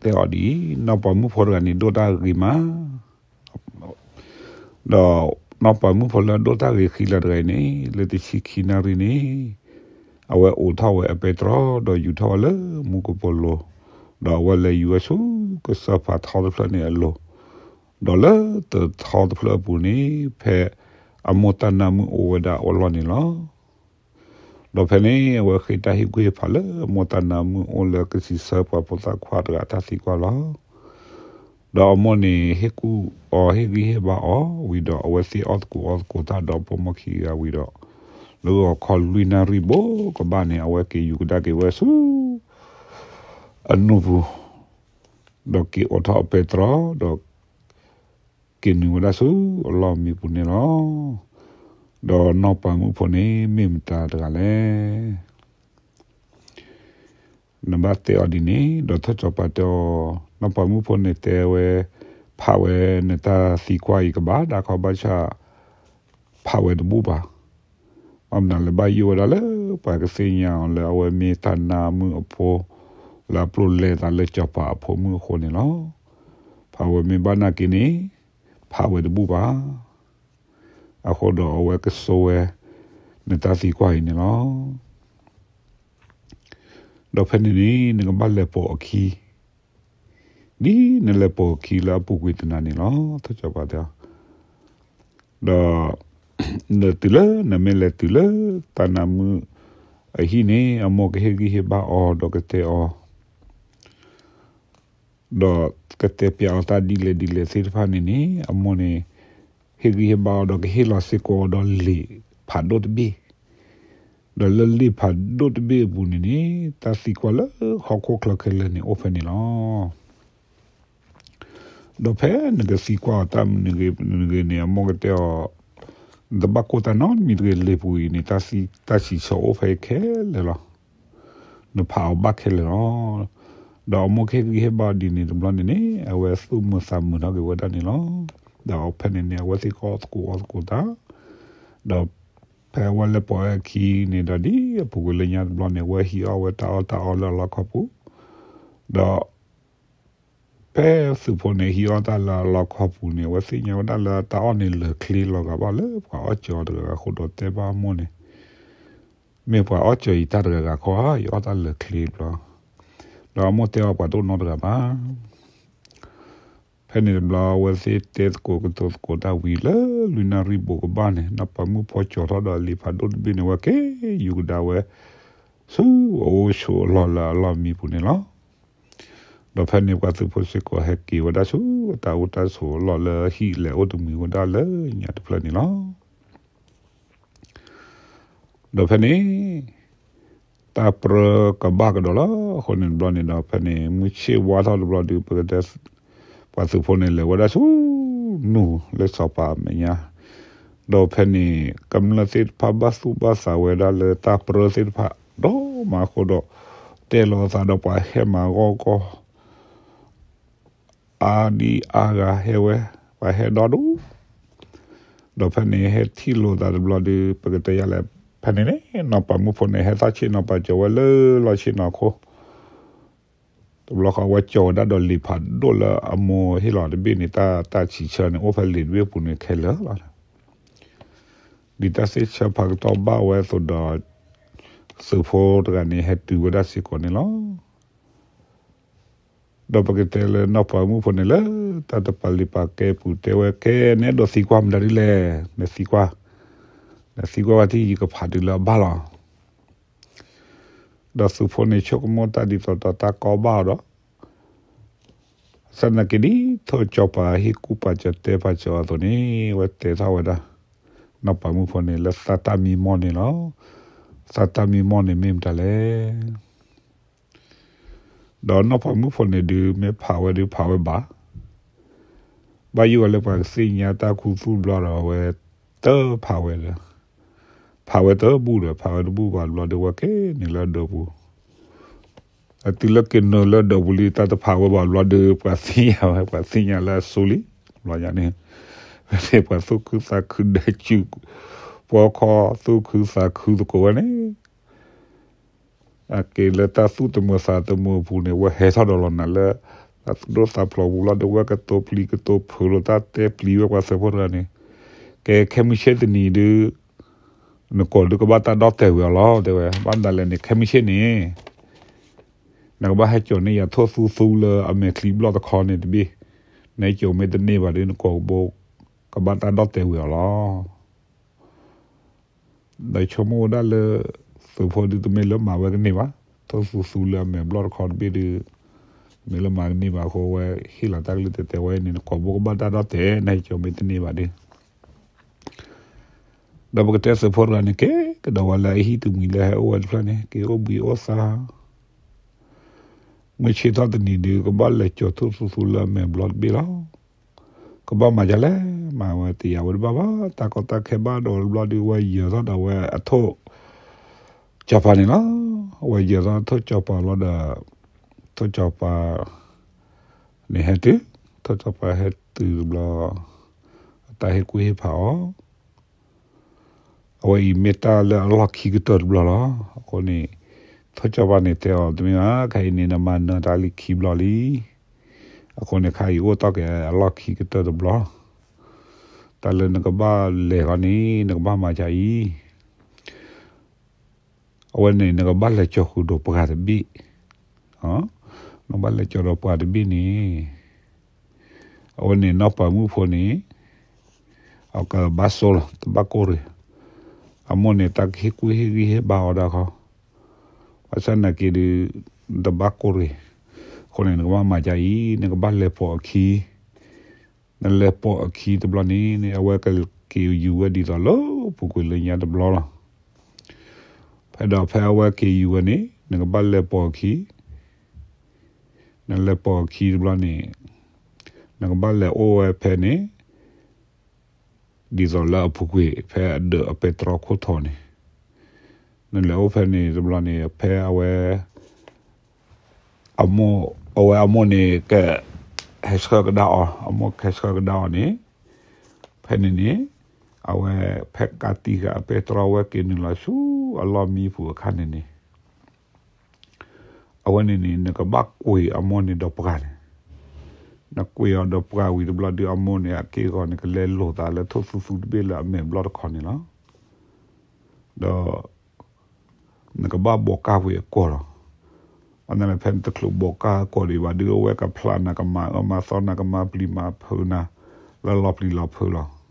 တဲအီၤဒ်အံၤ, နီၢ်ပၤမုၣ်ဖိတဂၤန့ၣ် ဒိၣ်တၢ်ဂ့ၤမး, ဒီးနီၢ်ပၤမုၣ်ဖိလၢအဒိၣ်တၢ်ဂ့ၤဃံလၤတဂၤအံၤန့ၣ် လၢတဆံခံနၣ်ရံၣ်န့ၣ် အဝဲအိးထီၣ်ဝဲအပဲတြီ ဒီးယူၤထီၣ်ဝဲလၢမူကပိာ်လိၤ, ဒီးအဝဲလဲၤယူၤဝဲဆူကစၢၢ်ဖးထီတဖျၢၣ်န့ၣ်အလိၤ, ဒီးလၢတၢးထီတဖျၢၣ်အပူၤန့ၣ် ဖဲအမိၢ်တၢ်နါမုၣ်အိၣ်ဝဲဒၣ်အလီၢ်န့ၣ်လီၤ. ဒီးဖဲန့ၣ် အဝဲဃ့တၢ်ဟ့ၣ်ကူၣ်ဟ့ၣ်ဖးလၢမိၢ်တၢ်နါမုၣ်အိၣ်လၢကစံးဆၢပှၤဖိသၣ်ခွါတဂၤတၢ်သံကွၢ်လီၤ. ဒီးအမိၢ်န့ၣ် ဟ့ၣ်ကူၣ်အီၤ ဟ့ၣ်ဂံၢ်ဟ့ၣ်ဘါအီၤဝံၤဒီး အဝဲသ့ၣ်အီၣ်သကိးအီသကိးတၢ်ဒီးပိာ်မုၣ်ခံဂၤဝံၤဒီး လၢဂီၤခီလွံၢ်နၣ်ရံၣ်ဘိးကဘၣ်န့ၣ် အဝဲက့ၤယူၤကဒါက့ၤဝဲဆူ အနူၢ်ပူၤ ဒီးက့ၤအိးထီၣ်အပဲတြီ ဒီးက့ၤနုာ်ဝဲဒၣ်ဆူအလီၢ်မံပူၤန့ၣ်လီၤ. ဒီးနီၢ်ပၤမုၣ်ဖိန့ၣ် မ့ၢ်မတၤတဂၤလဲၣ်. နဘၣ်တဲအီၤဒ်န့ၣ် ဒီးထီၣ်စီၤပၤတဲအီၤ, နီၢ်ပၤမုၣ်ဖိန့ၣ်တဲဝဲ, ဖးဝဲနတၢ်သံကွၢ်အံၤကဘၣ်ဒၣ်ခီဘၣ်ဆၣ် ဖးဝဲတဘူၣ်ဘၣ်. ဘၣ်မနုၤလၢဘၣ်ယိၣ်ဝဲဒၣ်လၢပှၤကသ့ၣ်ညါအီၤလၢအဝဲမ့ၢ်တၢ်နါမုၣ်အဖိ လၢအပျိၢ်လဲၤသးလၢစီၤပၤအဖိမုၣ်အဃိန့ၣ်လီၤ. ဖးဝဲမ့ၢ်ဘၣ်နာ်က့န့ၣ် ဖးဝဲတဘူၣ်ဘၣ်. အဃိဒီးအဝဲကစိဝဲ နတၢ်သံကွၢ်အံၤန့ၣ်လီၤ. ဒီးဖဲန့ၣ်န့ၣ် နကဘၣ်လဲၤပိာ်အခံ ဒ်နလဲၤပိာ်အခံလၢအပူၤကွံာ်တနၤန့ၣ်လီၤ. ထီၣ်စီၤပၤတဲအီၤ, ဒီး နတုၤလၢနမ့ၢ်လဲၤတုၤလၢတၢ်နါမုၣ်အဟံၣ်န့ၣ် အမိၢ်ကဟ့ၣ်ဂံၢ်ဟ့ၣ်ဘါအီၤဒီးကတဲအီၤ ဒီးကတဲပျးအီၤတၢ်ဒ်လဲၣ်ဒ်လဲၣ်သ့ၣ်တဖၣ်န့ၣ်န့ၣ် အမိၢ်န့ၣ် ဟ့ၣ်ဂံၢ်ဟ့ၣ်ဘါအီၤဒီးကဟ့ၣ်လီၤစ့ၢ်ကီးအီၤဒီးလံာ်ဖးဒိၣ်တဘ့ၣ်, ဒီးလၢလံာ်ဖးဒိၣ်တဘ့ၣ်အပူၤန့ၣ်န့ၣ် တၢ်သံကွၢ်လၢဟီၣ်ခိၣ်ချၢခဲလၢာ်န့ၣ်အိၣ်ဖဲန့ၣ်လီၤ. ဒီးဖဲနကသံကွၢ်အီၤတၢ်မနုၤဂ့ၤမနုၤဂ့ၤန့ၣ် အမိၢ်ကတဲအီၤ, နတဘၣ်ကိၢ်တၢ်နီတမံၤတဂ့ၤ, လံာ်ပူၤအံၤန့ၣ် တၢ်စံးဆၢအိၣ်ဖဲအံၤခဲလၢာ်လီၤ. နဖးအီၤဘၣ်ခဲလၢာ်လီၤ. ဒီးအမိၢ်ကဟ့ၣ်ဂံၢ်ဟ့ၣ်ဘါအီၤဒ်န့ၣ်တဘျီန့ၣ်န့ၣ် အဝဲသူၣ်မုာ်သးမုာ်ထီၣ်က့ၤဝဲဒၣ်န့ၣ်လီၤ. ဒီးဖဲန့ၣ်န့ၣ် အဝဲသ့ၣ်ကအီၣ်သကိးအီသကိးတၢ်, ဒီးဖဲအဝဲလဲၤပိာ်ဝဲအခံန့ၣ်ဒီးဒ်အပူၤကွံာ်လၢညါတဘျီန့ၣ် အဝဲဟံးအီၣ်ဝဲတၢ်အီၣ်တၢ်အီလၢအလီခီပူၤ, ဒီး ဖဲသုးဖိန့ၣ် ဟံးအီၣ်တၢ်လၢအလီခီပူၤန့ၣ် အဝဲသ့ၣ်ညါဝဲဒၣ်လၢတၢ်အီၣ်န့ၣ်လၢာ်ချ့လီၤဂာ်ဘၣ်လၢပှၤအီၣ်ကၠီၤတဂၤဂၤအဃိဒီးတဲဘၣ်အမိၢ်န့ၣ်, မ့ၢ်ပှၤအီၣ်ကၠီၤယတၢ်တဂၤဂၤခီဧါ, ယအီၣ်တၢ်လၢာ်ချ့တဘျီ, ဒီးအမိၢ်တဲအီၤပှၤတအိၣ်နီတဂၤဘၣ်. ဖဲန့ၣ်တဘျီ အဝဲသ့ၣ်တဲသကိးကတိၤသကိးတၢ်ဝံၤလၢလွံၢ်နၣ်ရံၣ်ဘိးကဘၣ်န့ၣ် နီၢ်ပၤမုၣ်ဖိကၠီၤထီၣ်ဒီးလံာ်ဖးဒိၣ်တဘ့ၣ်န့ၣ် အဝဲက့ၤယူၤကဒါဝဲ ဆူအအိၣ်ဆိးအလီၢ်လၢအလီၢ်မံပူၤန့ၣ်လီၤ. ဒီးဖဲန့ၣ်ပှၤသုးဖိစ့ၢ်ကီးဟဲက့ၤဝဲဒၣ်ဆူ အတၢ်အိၣ်တၢ်ဆိးအလီၢ်လၢဟံၣ်လဲၤအိၣ်တမှံၤဝဲဒၣ်လၢညါတဖျၢၣ်န့ၣ်လီၤ. ဒီးဖဲန့ၣ် တၢ်ပြၢကဘၣ်ကဒီးလီၤ. အဃိန့ၣ်တဘျီန့ၣ်ဒီး ဖဲန့ၣ် မုၢ်ဆ့ၣ်ဝါထီၣ်တဘျီဒီး ပကတဲ ပှၤသုးဖိန့ၣ် လဲၤဝဲဒၣ်ဆူ နူၢ်လၢစီၤပၤအမဲာ်ညါ, ဒီးဖဲန့ၣ် ကမျၢၢ်သ့ၣ်တဖၣ်ဘၣ်သူၣ်ဘၣ်သးဝဲဒၣ်လၢတၢ်ပြၢသ့ၣ်တဖၣ် ဒီးမၤအဃိဒီး တဲလီၤသးဒီးပှၤဟဲမၤဂီၢ်ကီၢ် အါဒံအါဂၤဟဲဝဲ, ပှၤဟဲဒီဒူၣ်, ဒီးဖဲန့ၣ်ဟဲထံၣ်လိာ်သးတဘျီဒီး ပကတဲယၤလဲၣ်, ဖဲန့ၣ်န့ၣ် နီၢ်ပၤမုၣ်ဖိန့ၣ် ဟဲသၣ်ဆ့ၣ်နီၤပၤကၠီၤဝဲလၢလီၢ်ဆ့ၣ်နီၤခိၣ်, တဘျီဃီဝဲကၠီၤဝဲဒၣ်ဒီးလံာ်ဖးဒိၣ်လၢအမိၢ်ဟ့ၣ်လီၤတဘ့ၣ်န့ၣ် တၢ် တၢ်စံးဆၢန့ၣ် အိၣ်ဖဲလံာ်တဘ့ၣ်ပူၤန့ၣ်ခဲလၢာ်လီၤ. ဒ်တၢ်စံးဆၢဖးကတီၢ်ဘၣ်ဝဲအသိးဒီး သုးဖိတဂၤန့ၣ် ဟဲတုၤဝဲဒၣ်စ့ၢ်ကီးန့ၣ်လီၤ. ဒီးပကတဲလၢနီၢ်ပၤမုၣ်ဖိန့ၣ်လၢ တၢ်တပာ်လုၢ်ပာ်ကဲပူၤတဲဝဲ ကဲ နအဲၣ်ဒိးသံကွၢ်မတၤဒ်လဲၣ်, နသံကွၢ်, နသံကွၢ်ဝဲတယံာ်ကဖးတုၤလၢအဘၣ်လီၤ. ဒီးသုးဖိန့ၣ်ဆိကမိၣ်တၢ်ဒ်သိးဒီးတၢ်ကီဘၣ်အီၤဒီး စးနာ်က့ဒ်သိးစီၤပၤဟ့ၣ်ကူၣ်ပာ်စၢၤတဲပာ်စၢၤအီၤအသိးန့ၣ် အဝဲတဲထီၣ်ဝဲဒၣ် နီၢ်ပၤမုၣ်ဖိန့ၣ်လၢသးတၢ်မံမီၢ်န့ၣ်လီၤ. သးတၢ်မံမီၢ်န့ၣ်မ့ၢ်မတၤလဲၣ်. ဒီးနီၢ်ပၤမုၣ်ဖိန့ၣ်ဒုး မ့ၢ်ဖးဝဲဒုးဖးဝဲဘၣ်, ဘၣ်ယိၣ်ဝဲလၢပှၤကသ့ၣ်ညါတၢ်ခူသူၣ်ဘျီဒီး အဝဲတဖးဝဲဒီး ဖးဝဲတဘူၣ်ဒီး ဖးဝဲတဘူၣ်ဘၣ်ဘျီဒီး အဝဲက့ၤနုာ်လၢအဒၢးပူၤ, အတုၤလၢက့ၤနုာ်လၢအဒၢးပူၤလံ တၢ်တဖးဝဲဘၣ်ဘျီဒီး ပှၤသ့ၣ်ညါဝဲ ပှၤသ့ၣ်ညါလၢအစိၤလံ, ဘျီညါန့ၣ် ပှၤသူၣ်ခုသးခုဒဲးစုၣ်, ပှၤခီသူၣ်ခုသးခုသကိးဝဲန့ၣ် အက့ၤလၢတၢ်သူၣ်တမုာ်သးတမုာ်အပူၤန့ၣ် အဝဲဟဲထီၣ်ဒီးလီၤနၤလၢ တၢ်သူၣ်ဒိၣ်သးဖျိးပူၤလီၤဒီး အဝဲကတိၤပျံၤကတိၤဖုးလိာ်တၢ်တဲပျံၤဝဲပှၤသုးဖိတဂၤန့ၣ်, ကဲခဲမုၢ်ဆ့ၣ်တနံၤဒုး နကိာ်ဒုးကဘၣ်တၢ်ဒီၣ်တဲာ်ဝံၤအီၤလီၤ တဲဝဲ, ဘၣ်မနုၤလဲၣ်န့ၣ် ခဲမုၢ်ဆ့ၣ်န့ၣ် နကဘၣ်ဟဲစိာ်န့ၢ်ယၤထိၣ်သူသူလၢအမဲာ်ချံဘျီၣ်တခီန့ၣ်တဘ့ၣ်, နဟဲစိာ်မ့ၢ်တန့ၢ်ဘၣ်ဒီး နကိာ်ကဘိ ကဘၣ်တၢ်ဒီၣ်တဲာ်ဝံၤအီၤလီၤ. ဒီးဆိကမိၣ်ဝဲဒၣ်လၢ သုးဖိဒုးတမ့ၢ်လၢမၤဝဲကန့ၢ်ဘၣ်, ထိၣ်သူသူလၢအမဲာ်ဘျီၣ်တခီတဘ့ၣ်ဒုး, မ့ၢ်လၢမၤကန့ၢ်ဘၣ်အဃိ အဝဲဟ့ၣ်လီၤတၢ်ကလုၢ်တဲတဲဝဲန့ၣ် နကိာ်ဘိကဘၣ်တၢ်ဒီၣ်တဲာ် နဟဲကၠီမ့ၢ်တန့ၢ်ဘၣ်ဒီး ဒီးပကတဲသုးဖိတဂၤန့ၣ် က့ၤကဒီးဝဲလၢအဟံၣ်တမှံၤလၢဟဲအိၣ်ဝဲတဖျၢၣ်န့ၣ် က့ၤအိၣ်ဘှံးအိၣ်သါ, မုၢ်ဆ့ၣ်ထီၣ်တနံၤဒုး ကဘၣ်လဲၤကၠီၤထိၣ်သူသူလၢအမဲာ်ဘျီၣ်တဘ့ၣ်လီၤ. ကဘၣ်မၤဒ်လဲၣ်, မၤဝဲတယာ်ဝဲတဘၣ်ဘၣ်, တၢ်ကီတၢ်ခဲဘၣ်ဒီးတဘျီဒုး ဝဲယၢၤထီၣ်ဒီးဝဲအထိၣ်ကၠီၤပၤန့ၣ်လီၤ. ဝဲယၢၤထီၣ်ထိၣ်ကၠီၤပၤလီၤဒီး ထိၣ်ကၠီၤပၤန့ၣ်ဟဲတုၤ, ထိၣ်ကၠီၤပၤဟဲတုၤတဘျီ အတၢ်ဟ့ၣ်ကူၣ်ဟ့ၣ်ဖးအီၤ အဝဲအံၤမ့ၢ်တၢ်လၢအလီၢ်ခံကတၢၢ်တဘျီလီၤ. အဃိန့ၣ် ထိၣ်ကၠီၤပၤန့ၣ်တဲအီၤ တမ့ၢ်ဘၣ်, ခဲအံၤန့ၣ် နမၤနၢၤတၢ်လၢခံဘျီလံ. အဃိန့ၣ် ခဲအံၤအိၣ်တီၢ်က့ၤအလီၢ်ခံကတၢၢ်တဘျီ, တၢ်လၢနကဘၣ်လဲၤဃီန့ၣ် နကဘၣ်မၤဒ်အံၤ အဝဲန့ၣ် နကဘၣ်လဲၤကၠီၤဃုာ်ဒီးပှၤတဘ့ၣ်, နကဘၣ်လဲၤကၠီၤဒီးပှၤတဘ့ၣ်န့ၣ်, အဝဲန့ၣ်နီၢ်ပၤမုၣ်ဖိန့ၣ် အကဘၣ်စိလီၤ, တဘၣ်ကိၢ်ရ့ၣ်, အမိၢ်န့ၣ် တၢ်ကဟ့ၣ်ကူၣ်ဟ့ၣ်ဂံၢ်ဟ့ၣ်ဘါအီၤဒၣ်ခီ, ဘၣ်ဆၣ်နာ်က့ဒုး တဘၣ်ကိၢ်ရ့ၣ်, အဃိန့ၣ် နကဘၣ်မၤဒ်အံၤ နကဘၣ်လဲၤပိာ်အခံ နလဲၤပိာ်အခံတဘျီန့ၣ် အဝဲကက့ၤယူၤဝဲဒ်သိးလၢပူၤကွံာ်လၢညါတဘျီလီၤ. ဖဲဒီးဖဲအဝဲက့ၤယူၤဝဲန့ၣ် နကဘၣ်လဲၤပိာ်အခံ, နလဲၤပိာ်အခံတဘျီန့ၣ် နကဘၣ်လဲၤအိၣ်ဝဲဖဲန့ၣ် ဒ်သိးလၢအပူၤကွံာ် ဖဲအဒၢးအပဲတြီခိၣ်ထီန့ၣ်, နလဲၤအိၣ်ဖဲန့ၣ်တဘျီန့ၣ် ဖဲအဝဲ အမိၢ်, အဝဲအမိၢ်န့ၣ် ကဟဲဆှၢကဒါအီၤ, အမိၢ်ကဟဲဆှၢကဒါအီၤန့ၣ်, ဖဲန့ၣ်န့ၣ် အဝဲဖဲကးတံၢ်ဃာ်အပဲတြီဝဲက့ၤနုာ်လီၤဆူအလီၢ်မံပူၤအခါန့ၣ်န့ၣ် အဝဲန့ၣ်န့ၣ် နကဘၣ်ကွံာ်အမိၢ်န့ၣ်ဒီးပှၤန့ၣ်, နကွံာ်အီၤဒီးပှၤဝံၤတဘျီဒုး အမိၢ်န့ၣ် အက့ၢ်အဂီၤန့ၣ် ကလဲၤလိာ်သးလၢထိၣ်သူသူတဘ့ၣ်လၢအမဲာ်ဘျီၣ်တခီန့ၣ်လီၤ. ဒီး နကဘၣ်ဘိးကၢ်ဝံၤအကိာ်လီၤ. အဝဲန့ၣ်ဖဲနတချုးဘိးကၢ်အကိာ်ဒံးဘၣ်ဒုး အဝဲကဖျါနၤ ကမၤအၢမၤသီနၤ ကမၤပျံၤမၤဖုးနၤ လၢလီၤပျံၤလီၤဖုးလီၤ.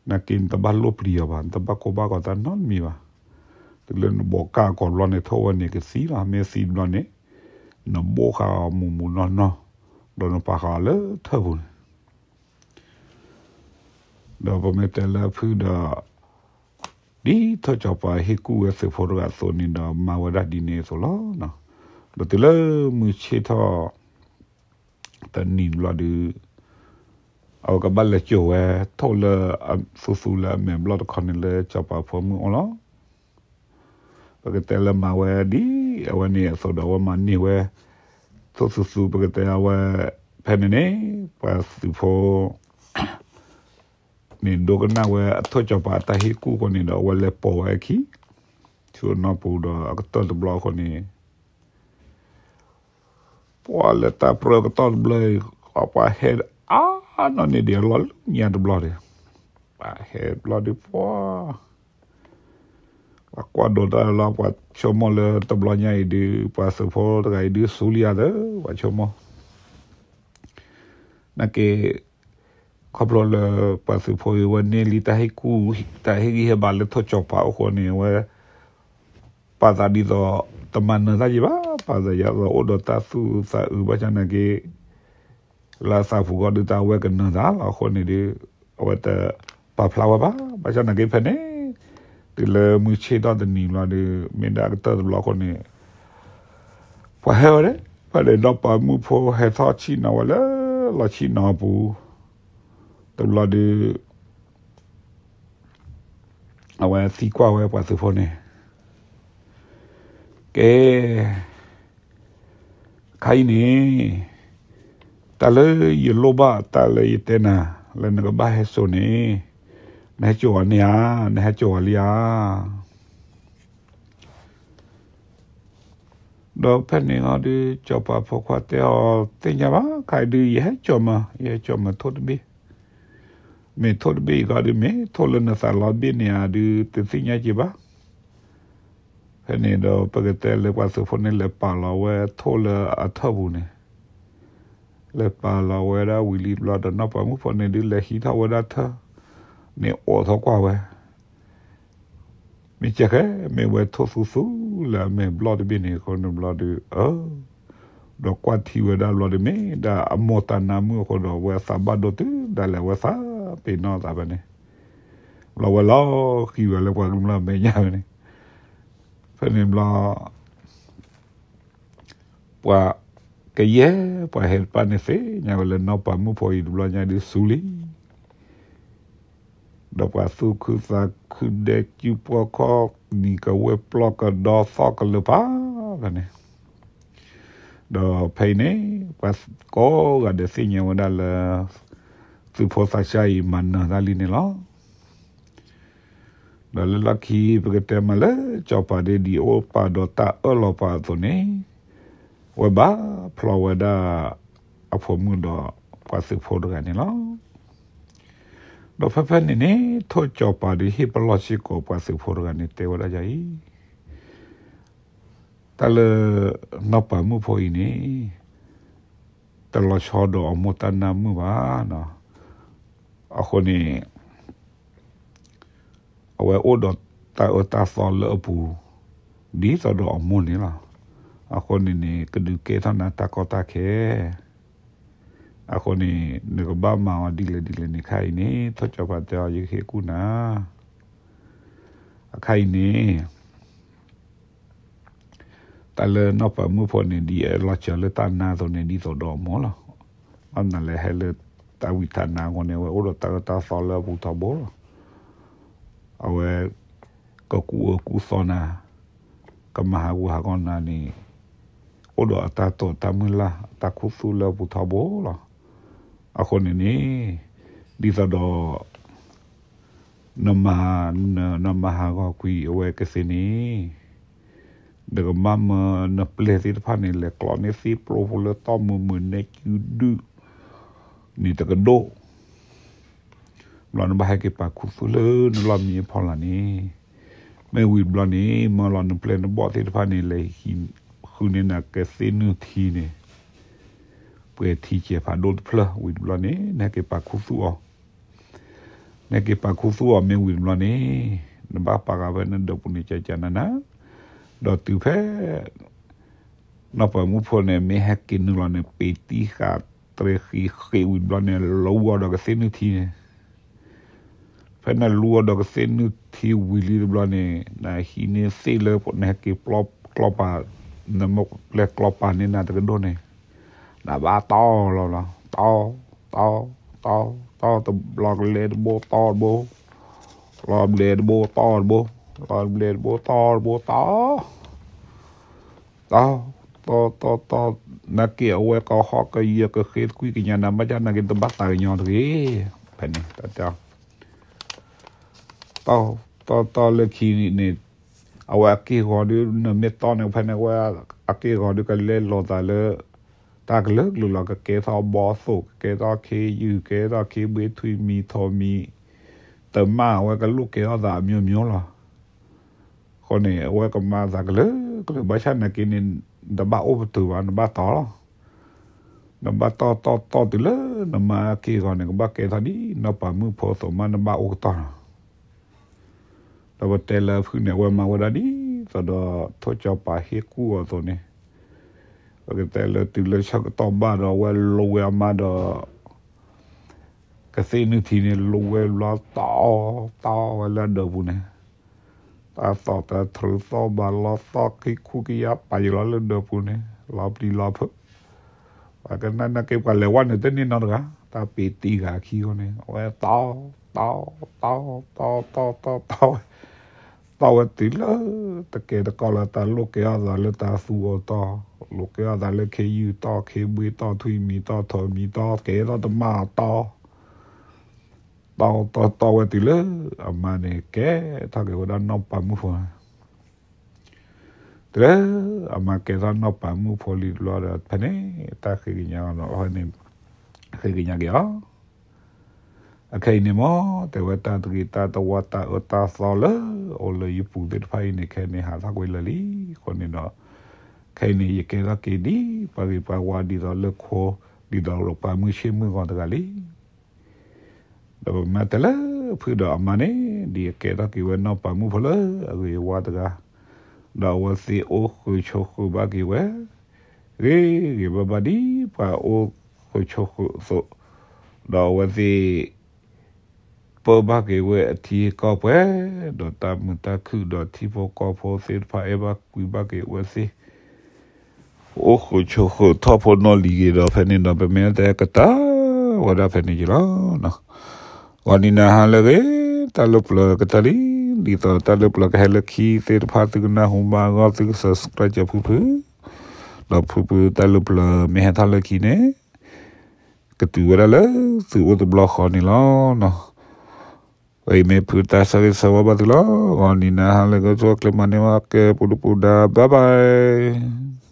နာ်က့နတဘၣ်လိၣ်ပျံၤအီၤဘၣ်, နတဘၣ်ကိၢ်ဘၣ်ဂီၤတၢ်နီတမံၤဘၣ်. တုၤလၢနဘိးကၢ်အကိာ်တဘျီန့ၣ် ထိၣ်ဝဲန့ၣ်ကသံလီၤ. မ့ၢ်သံတဘျီန့ၣ် နဘိးဃာ်အီၤမူးမူးနီၢ်နီၢ် ဒီးနပာ်ဃာ်အီၤလၢထၢၣ်ပူၤန့ၣ် ဒီးပမ့ၢ်တဲလၢအဖုဒီး ဒ်ထိၣ်ကၠီၤပၤဟ့ၣ်ကူၣ်ဝဲသုးဖိတဂၤအသိးန့ၣ်ဒီး မၤဝဲဒၣ်ဒ်န့ၣ်အသိးလီၤ. ဒီးတုၤလၢမုၢ်ဆ့ၣ်ထီၣ် တနံၤတဘျီဒုး အဝဲကဘၣ်လဲၤကၠိာ်ဝဲ ထိၣ်လၢသူသူလၢအမဲာ်ဘျီၣ်တခီန့ၣ်လၢစီၤပၤဖိမုၣ်အိၣ်လီၤ. ပကတဲလၢမၤဝဲဒ်အဝဲန့ၣ်အသိးဒီး အဝဲမၤန့ၢ်ဝဲ ထိၣ်သူသူ ပကတဲအဝဲ ဖဲန့ၣ်န့ၣ် ပှၤသုးဖိ န့ၣ်ဒိကနၣ်ဝဲအထိၣ်ကၠီၤပၤအတၢ်ဟ့ၣ်ကူၣ်အဃိန့ၣ်ဒီး အဝဲလဲၤပိာ်ဝဲအခံ ဆူအနီၢ်ပူၤဒီးအကတၢၢ်တဘျီအဃိန့ၣ် ပှၤလၢတၢ်ပြၢကတီၢ်တဘျီအံၤ ပှၤဟဲအါနီၢ်န့ၢ်ဒံးအလီၢ်လၢညါတဘျီဒီး ပှၤဟဲတဘျီဒီး ပှၤ ပှၤကွၢ်ဒိးတၢ်လီၤ ပှၤဆိကမိၣ်လၢတဘျီညါအံၤဒုး ပှၤသုးဖိတဂၤအံၤဒုး စူလံယၤသၢ ပှၤဆိကမိၣ် နာ်က့ ခီဖျိလၢ ပှၤသုးဖိအံၤ အဝဲန့ၢ်လံတၢ်ဟ့ၣ်ကူၣ် တၢ်ဟ့ၣ်ဂံၢ်ဟ့ၣ်ဘါလၢထိၣ်ကၠီၤပၤအဃိန့ၣ် အဝဲ ပာ်သးဒ်သိး တမၤနၢၤတၢ်ယံၤဘၣ်, ပာ်သးယၤသိး အိၣ်ဒီးတၢ်သူၣ်သးအုးဘၣ်ဆၣ်နာ်က့ လၢအသးပူၤဃီဒုး တၢ်အဝဲကနၢၤသးလီၤအဃိန့ၣ်ဒီး အဝဲတပာ်ဖျါဝဲဘၣ်. ဘၣ်ဆၣ်နာ်က့ဖဲန့ၣ် တုၤလၢမုၢ်ဆ့ၣ်ထီၣ်တနံၤဘျီဒီး မ့ၢ်ဒၣ်အကတၢၢ်တဘျီအဃိန့ၣ် ပှၤဟဲဝဲဒၣ် ဖဲန့ၣ်ဒီးပှၤမုၣ်ဖိဟဲထီၣ်ဆ့ၣ်နီၤဝဲလၢ လီၢ်ဆ့ၣ်နီၤအပူၤ တဘျီဒီး အဝဲသံကွၢ်ဝဲပှၤသုးဖိန့ၣ် ကဲ ခါအံၤန့ၣ် တၢ်လၢယလိၣ်ဘၣ် တၢ်လၢယတဲနၤ လၢနကဘၣ်ဟဲစိာ်န့ၣ် နဟဲစိာ်အီၤန့ၣ်ဧါ, နဟဲစိာ်အီၤလံဧါ. ဒီးဖဲန့ၣ်ဟီဒီး စီၤပၤဖိခွါတဲအီၤ သ့ၣ်ညါဘၣ်, ခါအံၤဒုး ယဟဲစိာ်မး, ယဟဲစိာ်မးထိၣ်တဘ့ၣ်, မ့ၢ်ထိၣ်တဘ့ၣ်အံၤခီဒီး မ့ၢ်ထိၣ်လၢနသးလီၤတဘ့ၣ်န့ၣ်ဧါဒုး တသ့ၣ်ညါက့ၤဘၣ်. ဖဲန့ၣ်ဒီး ပကတဲလၢပှၤသုးဖိန့ၣ် လဲၤပာ်လီၤဝဲထိၣ်လၢအထၢၣ်ပူၤန့ၣ်, လဲၤပာ်လီၤဝဲဒၣ်ဝံၤလံတဘျီဒီး နီၢ်ပၤမုၣ်ဖိန့ၣ်ဒုး လဲၤဟံးထီၣ်ဝဲဒၣ်ထၢၣ်န့ၣ် အိးထီၣ်ကွၢ်ဝဲ မ့ၢ်ကဲဃဲ မ့ၢ်ဝဲထိၣ်သူသူလၢအမဲာ်ဘျီၣ်တဘ့ၣ်န့ၣ်အဃိန့ၣ်ဘျီဒီး အၢ ဒီးကွၢ်ထံဝဲဒၣ်ဘျီဒီး မ့ၢ်ဒၣ်အမိၢ်တၢ်နါမုၣ်အဃိဒီး အဝဲအသးဘၣ်ဒိတုၤဒၣ်လဲာ် အဝဲသးပ့ၤနီၣ်သးဖဲန့ၣ်, ဘျီဝဲလီၤဃံၤဝဲလၢပှၤကမျၢၢ်မဲာ်ညါဖဲန့ၣ်, ဖဲန့ၣ်ဘျီ ပှၤကယဲၢ်ပှၤဟဲတဖၣ်န့ၣ်သ့ၣ်ညါဝဲလၢနီၢ်ပၤမုၣ်ဖိအံၤတဘျီညါဒုးစူၤလံ, ဒီးပှၤသူၣ်ခုသးခုဒဲကၠူပှီၢ်ခီၣ်နံၤကဝဲၢ်ပျီၢ်ကဒီသီၣ်ကလၢၤဖးဖဲန့ၣ်, ဒီးဖဲအံၤန့ၣ် ပှၤကိးဂၤဒဲးသ့ၣ်ညါဝဲဒၣ်လၢ သုးဖိသးစၢ်အံၤမၤနၢၤတၢ်လံန့ၣ်လီၤ. ဒီးလၢလီၢ်ခံ ပကတဲမးလၢ စီၤပၤဒ့ဒံးအိၣ်ပာ်ဒီးတၢ်အၢၣ်လီၤပာ်အသိးန့ၣ်, ဝဲဘၣ်ဖျီဝဲဒၣ်အဖိမုၣ်ဒီးပှၤသုးဖိတဂၤန့ၣ်လီၤ. ဒီးဖဲဖဲန့ၣ်န့ၣ် ထိၣ်စီၤပၤဒုးဟ့ၣ်ပလီၢ်စ့ၢ်ကီးပှၤသုးဖိတဂၤန့ၣ် တဲဝဲဒၣ်ဒ်အံၤ, တၢ်လၢနီၢ်ပၤမုၣ်ဖိအံၤန့ၣ် တလီၤဆီဒီးအမိၢ်တၢ်နါမုၣ်ဘၣ်နီၤ. အဃိန့ၣ် အဝဲအိၣ်ဒီးတၢ်အၢတၢ်သီလၢအပူၤ ဒ်သိးဒီးအမိၢ်န့ၣ်လီၤ. အဃိန့ၣ်န့ၣ် ကဒုးကဲထီၣ်နၤတၢ်ကီတၢ်ခဲ, အဃိန့ၣ် နကဘၣ်မၤအီၤဒ်လဲၣ်ဒ်လဲၣ်န့ၣ် ခါအံၤန့ၣ် ထိၣ်စီၤပၤတဲအီၤ ယကဟ့ၣ်ကူၣ်နၤ အခါအံၤန့ၣ် တၢ်လၢနီၢ်ပၤမုၣ်ဖိန့ၣ် ဒ်အလီၤစၢၤလၢတၢ်နါအသိးန့ၣ် ဒ်သိးဒီးအမိၢ်လီၤ. ဘၣ်မနုၤလဲၣ်ဟဲလၢတၢ်ဝံတၢ်နါအဃိန့ၣ် အဝဲအိၣ်ဒီးတၢ်အၢတၢ်သီလၢအပူၤထီဘိလီၤ. အဝဲ ကကူးအၢကူးသီနၤ, ကမၤဟးဂူာ်ဟးဂီၤနၤန့ၣ် အိၣ်ဒီးအတၢ်တိာ်တၢ်မုၢ်လၢ် အတၢ်ခူသူၣ်လၢအပူၤထီဘိလီၤ. အဃိန့ၣ်န့ၣ် ဒ်သိးဒီး နမၤ နမၤဟးဂီၤကွံာ်အဝဲကသ့န့ၣ် နကမၢမၢနပျဲၢ်သ့ၣ်တဖၣ်န့ၣ် လဲၤကျီန့ၢ်သ့ၣ်ပျိဖိလၢတီၢ်မုာ်မုာ်နဲကဒုၣ်န့ၣ်တကဒိၣ် ဘျီနဘၣ်ဟဲက့ၤပာ်ခူသူၣ်လၢနလီၢ်မံအဖီလာ်န့ၣ်, မ့ၢ်ဝံၤတဘျီန့ၣ် မၢလီၤနပျဲၢ်နဘီၣ်သ့ၣ်တဖၣ်န့ၣ် လဲၤဃုန့ၢ်နကသ့ၣ်နုၢ်ထံန့ၣ် ပှဲၤထံကဲၤဖးဒိၣ်တဖျၢၣ်ဝံၤတဘျီန့ၣ် နဟဲက့ၤပာ်ခူသူၣ်အီၤ, နဟဲက့ၤပာ်ခူသူၣ်အီၤမ့ၢ်ဝံၤတဘျီန့ၣ် နဘၣ်ပာ်ဃာ်ဖဲနဒၢးပူၤန့ၣ် ကကနနၤ, ဒီးတုၤဖဲ နီၢ်ပၤမုၣ်ဖိန့ၣ် မ့ၢ်ဟဲက့ၤနုာ်လီၤန့ၣ် ပ့ၤတံၢ်ဃာ်တြဲၤဃံးဃ့းဝံၤတဘျီန့ၣ် လူအီၤဒီးကသ့ၣ်နုၢ်ထံန့ၣ်, ဖဲနလူအီၤဒီးကသ့ၣ်နုၢ်ထံဝံၤလံတဘျီန့ၣ် နဟံးန့ၢ်သ့ၣ်လၢနဟဲက့ၤပျီကျီပာ်, နမ့ၢ်ပျဲၢ်ကျီပာ်န့ၢ်နၤတကဒိၣ်န့ၣ်, နဘၣ်တီၢ်လီၤလီၤ, တီၢ်, တီၢ်, တီၢ်, တီၢ်, တဘျီကလဲတဘိတီၢ်တဘိ, လီၤဘျဲတဘိတီၢ်တဘိ, လီၤဘျဲတဘိတီၢ်တဘိတီၢ် တီၢ်, တီၢ်, တီၢ်, တီၢ်, နာ်က့အဝဲကဟီၣ်ကယၢၤကဃ့သကွံာ်ကညးနၤ ဘၣ်ဆၣ်နာ်က့တဘၣ်သးကညီၤတဂ့ၤ, ဖဲန့ၣ်, တီၢ်, တီၢ်, တီၢ်လၢခံန့ၣ်, အဝဲအက့ၢ်အဂီၤဒုး နမ့ၢ်တီၢ်န့ၣ် ဖဲန့ၣ် အဝဲအက့ၢ်အဂီၤဒုးကလဲလိာ်သးလၢ တၢ်ကလုာ်ကလုာ်လီၤ, ကကဲထီၣ်ဘီသိၣ်, ကကဲထီၣ်ခ့ယုၢ်, ကကဲထီၣ်ခ့ဘှ့ထွံၣ်မံၤထိးမံၤ, တမၣ်အဝဲကလိၣ်ကဲထီၣ်သးအမျိုးမျိုးလီၤ. အဃိန့ၣ် အဝဲကမၤသးကလုာ်ကလုာ် ဘၣ်ဆၣ်နာ်က့န့ၣ် တဘၣ်အိၣ်ပတုာ်ဘၣ် နဘၣ်တီၢ်လီၤ. နဘၣ်တီၢ်တီၢ်တီၢ်တုၤလၢနမါက့ၢ်အဂီၤန့ၣ် ကဘၣ်ကဲထီၣ်ဒ်နီၢ်ပၤမုၣ်ဖိအသိးမး နဘၣ်အိၣ်ကတီၢ်လီၤ. ဒီးပတဲလၢအဖုၣ်န့ၣ် အဝဲမၤဝဲဒၣ်ဒ်သိးဒီး ထိၣ်ကၠီၤပၤဟ့ၣ်ကူၣ်အီၤအသိးန့ၣ်, ပကတဲလၢတုၤလၢဆၢကတီၢ်ဘၣ်ဒီး အဝဲလိဝဲအမါဒီး ကသ့ၣ်နုၢ်ထံန့ၣ် လိဝဲဘျီတီၢ်, တီၢ်ဝဲလၢအဒၢးပူၤန့ၣ်, တၢ်သီၣ်တၢ်ထြူးသီၣ်ဘၣ်လီသီၣ် ခံခူကယါပာ်ယံာ်လီၤလၢဒၢးပူၤန့ၣ် လီၤပျံၤလီၤဖုး, ပှၤကနၣ်နာ်က့ပှၤလဲၤဝဲန့ၣ် တန့ၢ်နီတဂၤ, တၢ်ပ့ၤတံၢ်ဂၤခံဂီၢ်န့ၣ် အဝဲတီၢ်, တီၢ်, တီၢ်, တီၢ်, တီၢ်, တီၢ်ဝဲ, တီၢ်ဝဲတုၤလၢ တကဲတကီၢ်လၢတၢ်လိၣ်ကဲထီၣ်သးလၢတၢ်သူအီၤတီၢ်, လိၣ်ကဲထီၣ်သးလၢခ့ယုၢ်တီၢ်, ခ့ဘှ့တီၢ်, ထွံၣ်မံၤတီၢ်, ထိးမံၤတီၢ်, ကဲထီၣ်တမၣ်တီၢ် တီၢ်တီၢ်တီၢ်ဝဲတုၤလၢ အမါန့ၣ် ကဲထီၣ်က့ၤဝဲဒၣ်နီၢ်ပၤမုၣ်ဖိ, တုၤလၢ အမါကဲထီၣ်နီၢ်ပၤမုၣ်ဖိလံတဘျီဒီး ဖဲန့ၣ် တၢ်ဃ့ကညးအီၤ, ဃ့ကညးက့ၤအီၤ, အခဲအံၤန့ၣ်မ့ၢ် တဲဝဲတၢ်တဂ့ၤတၢ်တဝါတၢ်အၢတၢ်သီလၢ အိၣ်လၢယပူၤသ့ၣ်တဖၣ်အံၤန့ၣ် ခဲန့ၣ်ဟးထီၣ်ကွံာ်လၢာ်လံ, အဃိန့ၣ်ဒီး ခဲအံၤန့ၣ် ယကဲထီၣ်က့ၤဒ်ပှၤဂ့ၤပှၤဝါဒ်သိးလၢခိ ဒ်သိးပှၤမုၢ်ဆ့ၣ်မုၢ်ဂီၤတဂၤလံ. ဒီးပမၤတၢ်လၢဖုၣ်ဒီးအမါန့ၣ် ဒ်အကဲထီၣ်က့ၤဝဲနီၢ်ပၤမုၣ်ဖိလၢအဂ့ၤဝါတဂၤ, ဒီးအဝဲသ့ၣ်အိၣ်ဃုာ်ဆိးဃုာ်ဘၣ်က့ၤဝဲ ဂ့ၤဂ့ၤဘၣ်ဘၣ် ဒ်ပှၤအိၣ်ဃုာ်ဆိးဃုာ်အသိး, ဒီးအဝဲသ့ၣ် ပၢဘၣ်က့ၤဝဲအထံအကီၢ်ပှဲၤ, ဒီးတၢ်မုာ်တၢ်ခုၣ် ဒီးထံဖိကီၢ်ဖိသ့ၣ်တဖၣ် အဲၣ်ဘၣ်ကွံဘၣ်က့ၤအဝဲသ့ၣ် အိၣ်ဃုာ်ဆိးဃုာ်ထီၣ်ဖိနီၢ်လံၤဂ့ၤဒီး ဖဲန့ၣ်ဒီး ပမ့ၢ်တဲကတၢၢ်ဝဲဒၣ်ဖဲန့ၣ်က့ၤလီၤ. ဂီၤနံၤနၤဟါလၢအဂ့ၤ, တၢ်လၢပျၢၤကတၢၢ်လံ, ဒ်သိးတၢ်လၢပျၢၤကဟဲလၢခံသ့ၣ်တဖၣ် သုကနၢ်ဟူဘၣ်အဂီၢ် သုက subscribe ကၢၤဖုဖု, ဒီးဖုဖုတၢ်လၢပျၢၤမ့ၢ်ဟဲထီၣ်လၢခံန့ၣ် ကတုၤဝဲဒၣ်လၢသုအိၣ်တဘျီဃီန့ၣ်လီၤ. ဝဲအံၤမ့ၢ်ဖုတၢ်ဆၢဂ့ၤဆၢဝါဘၣ်သုလီၤ. ဂီၤနံၤနၤဟါလၢအဂ့ၤ ဆိၣ်ချ့မၤန့ၢ်ဘၣ်ကဲပူၤဒုပူၤဒါ bye bye.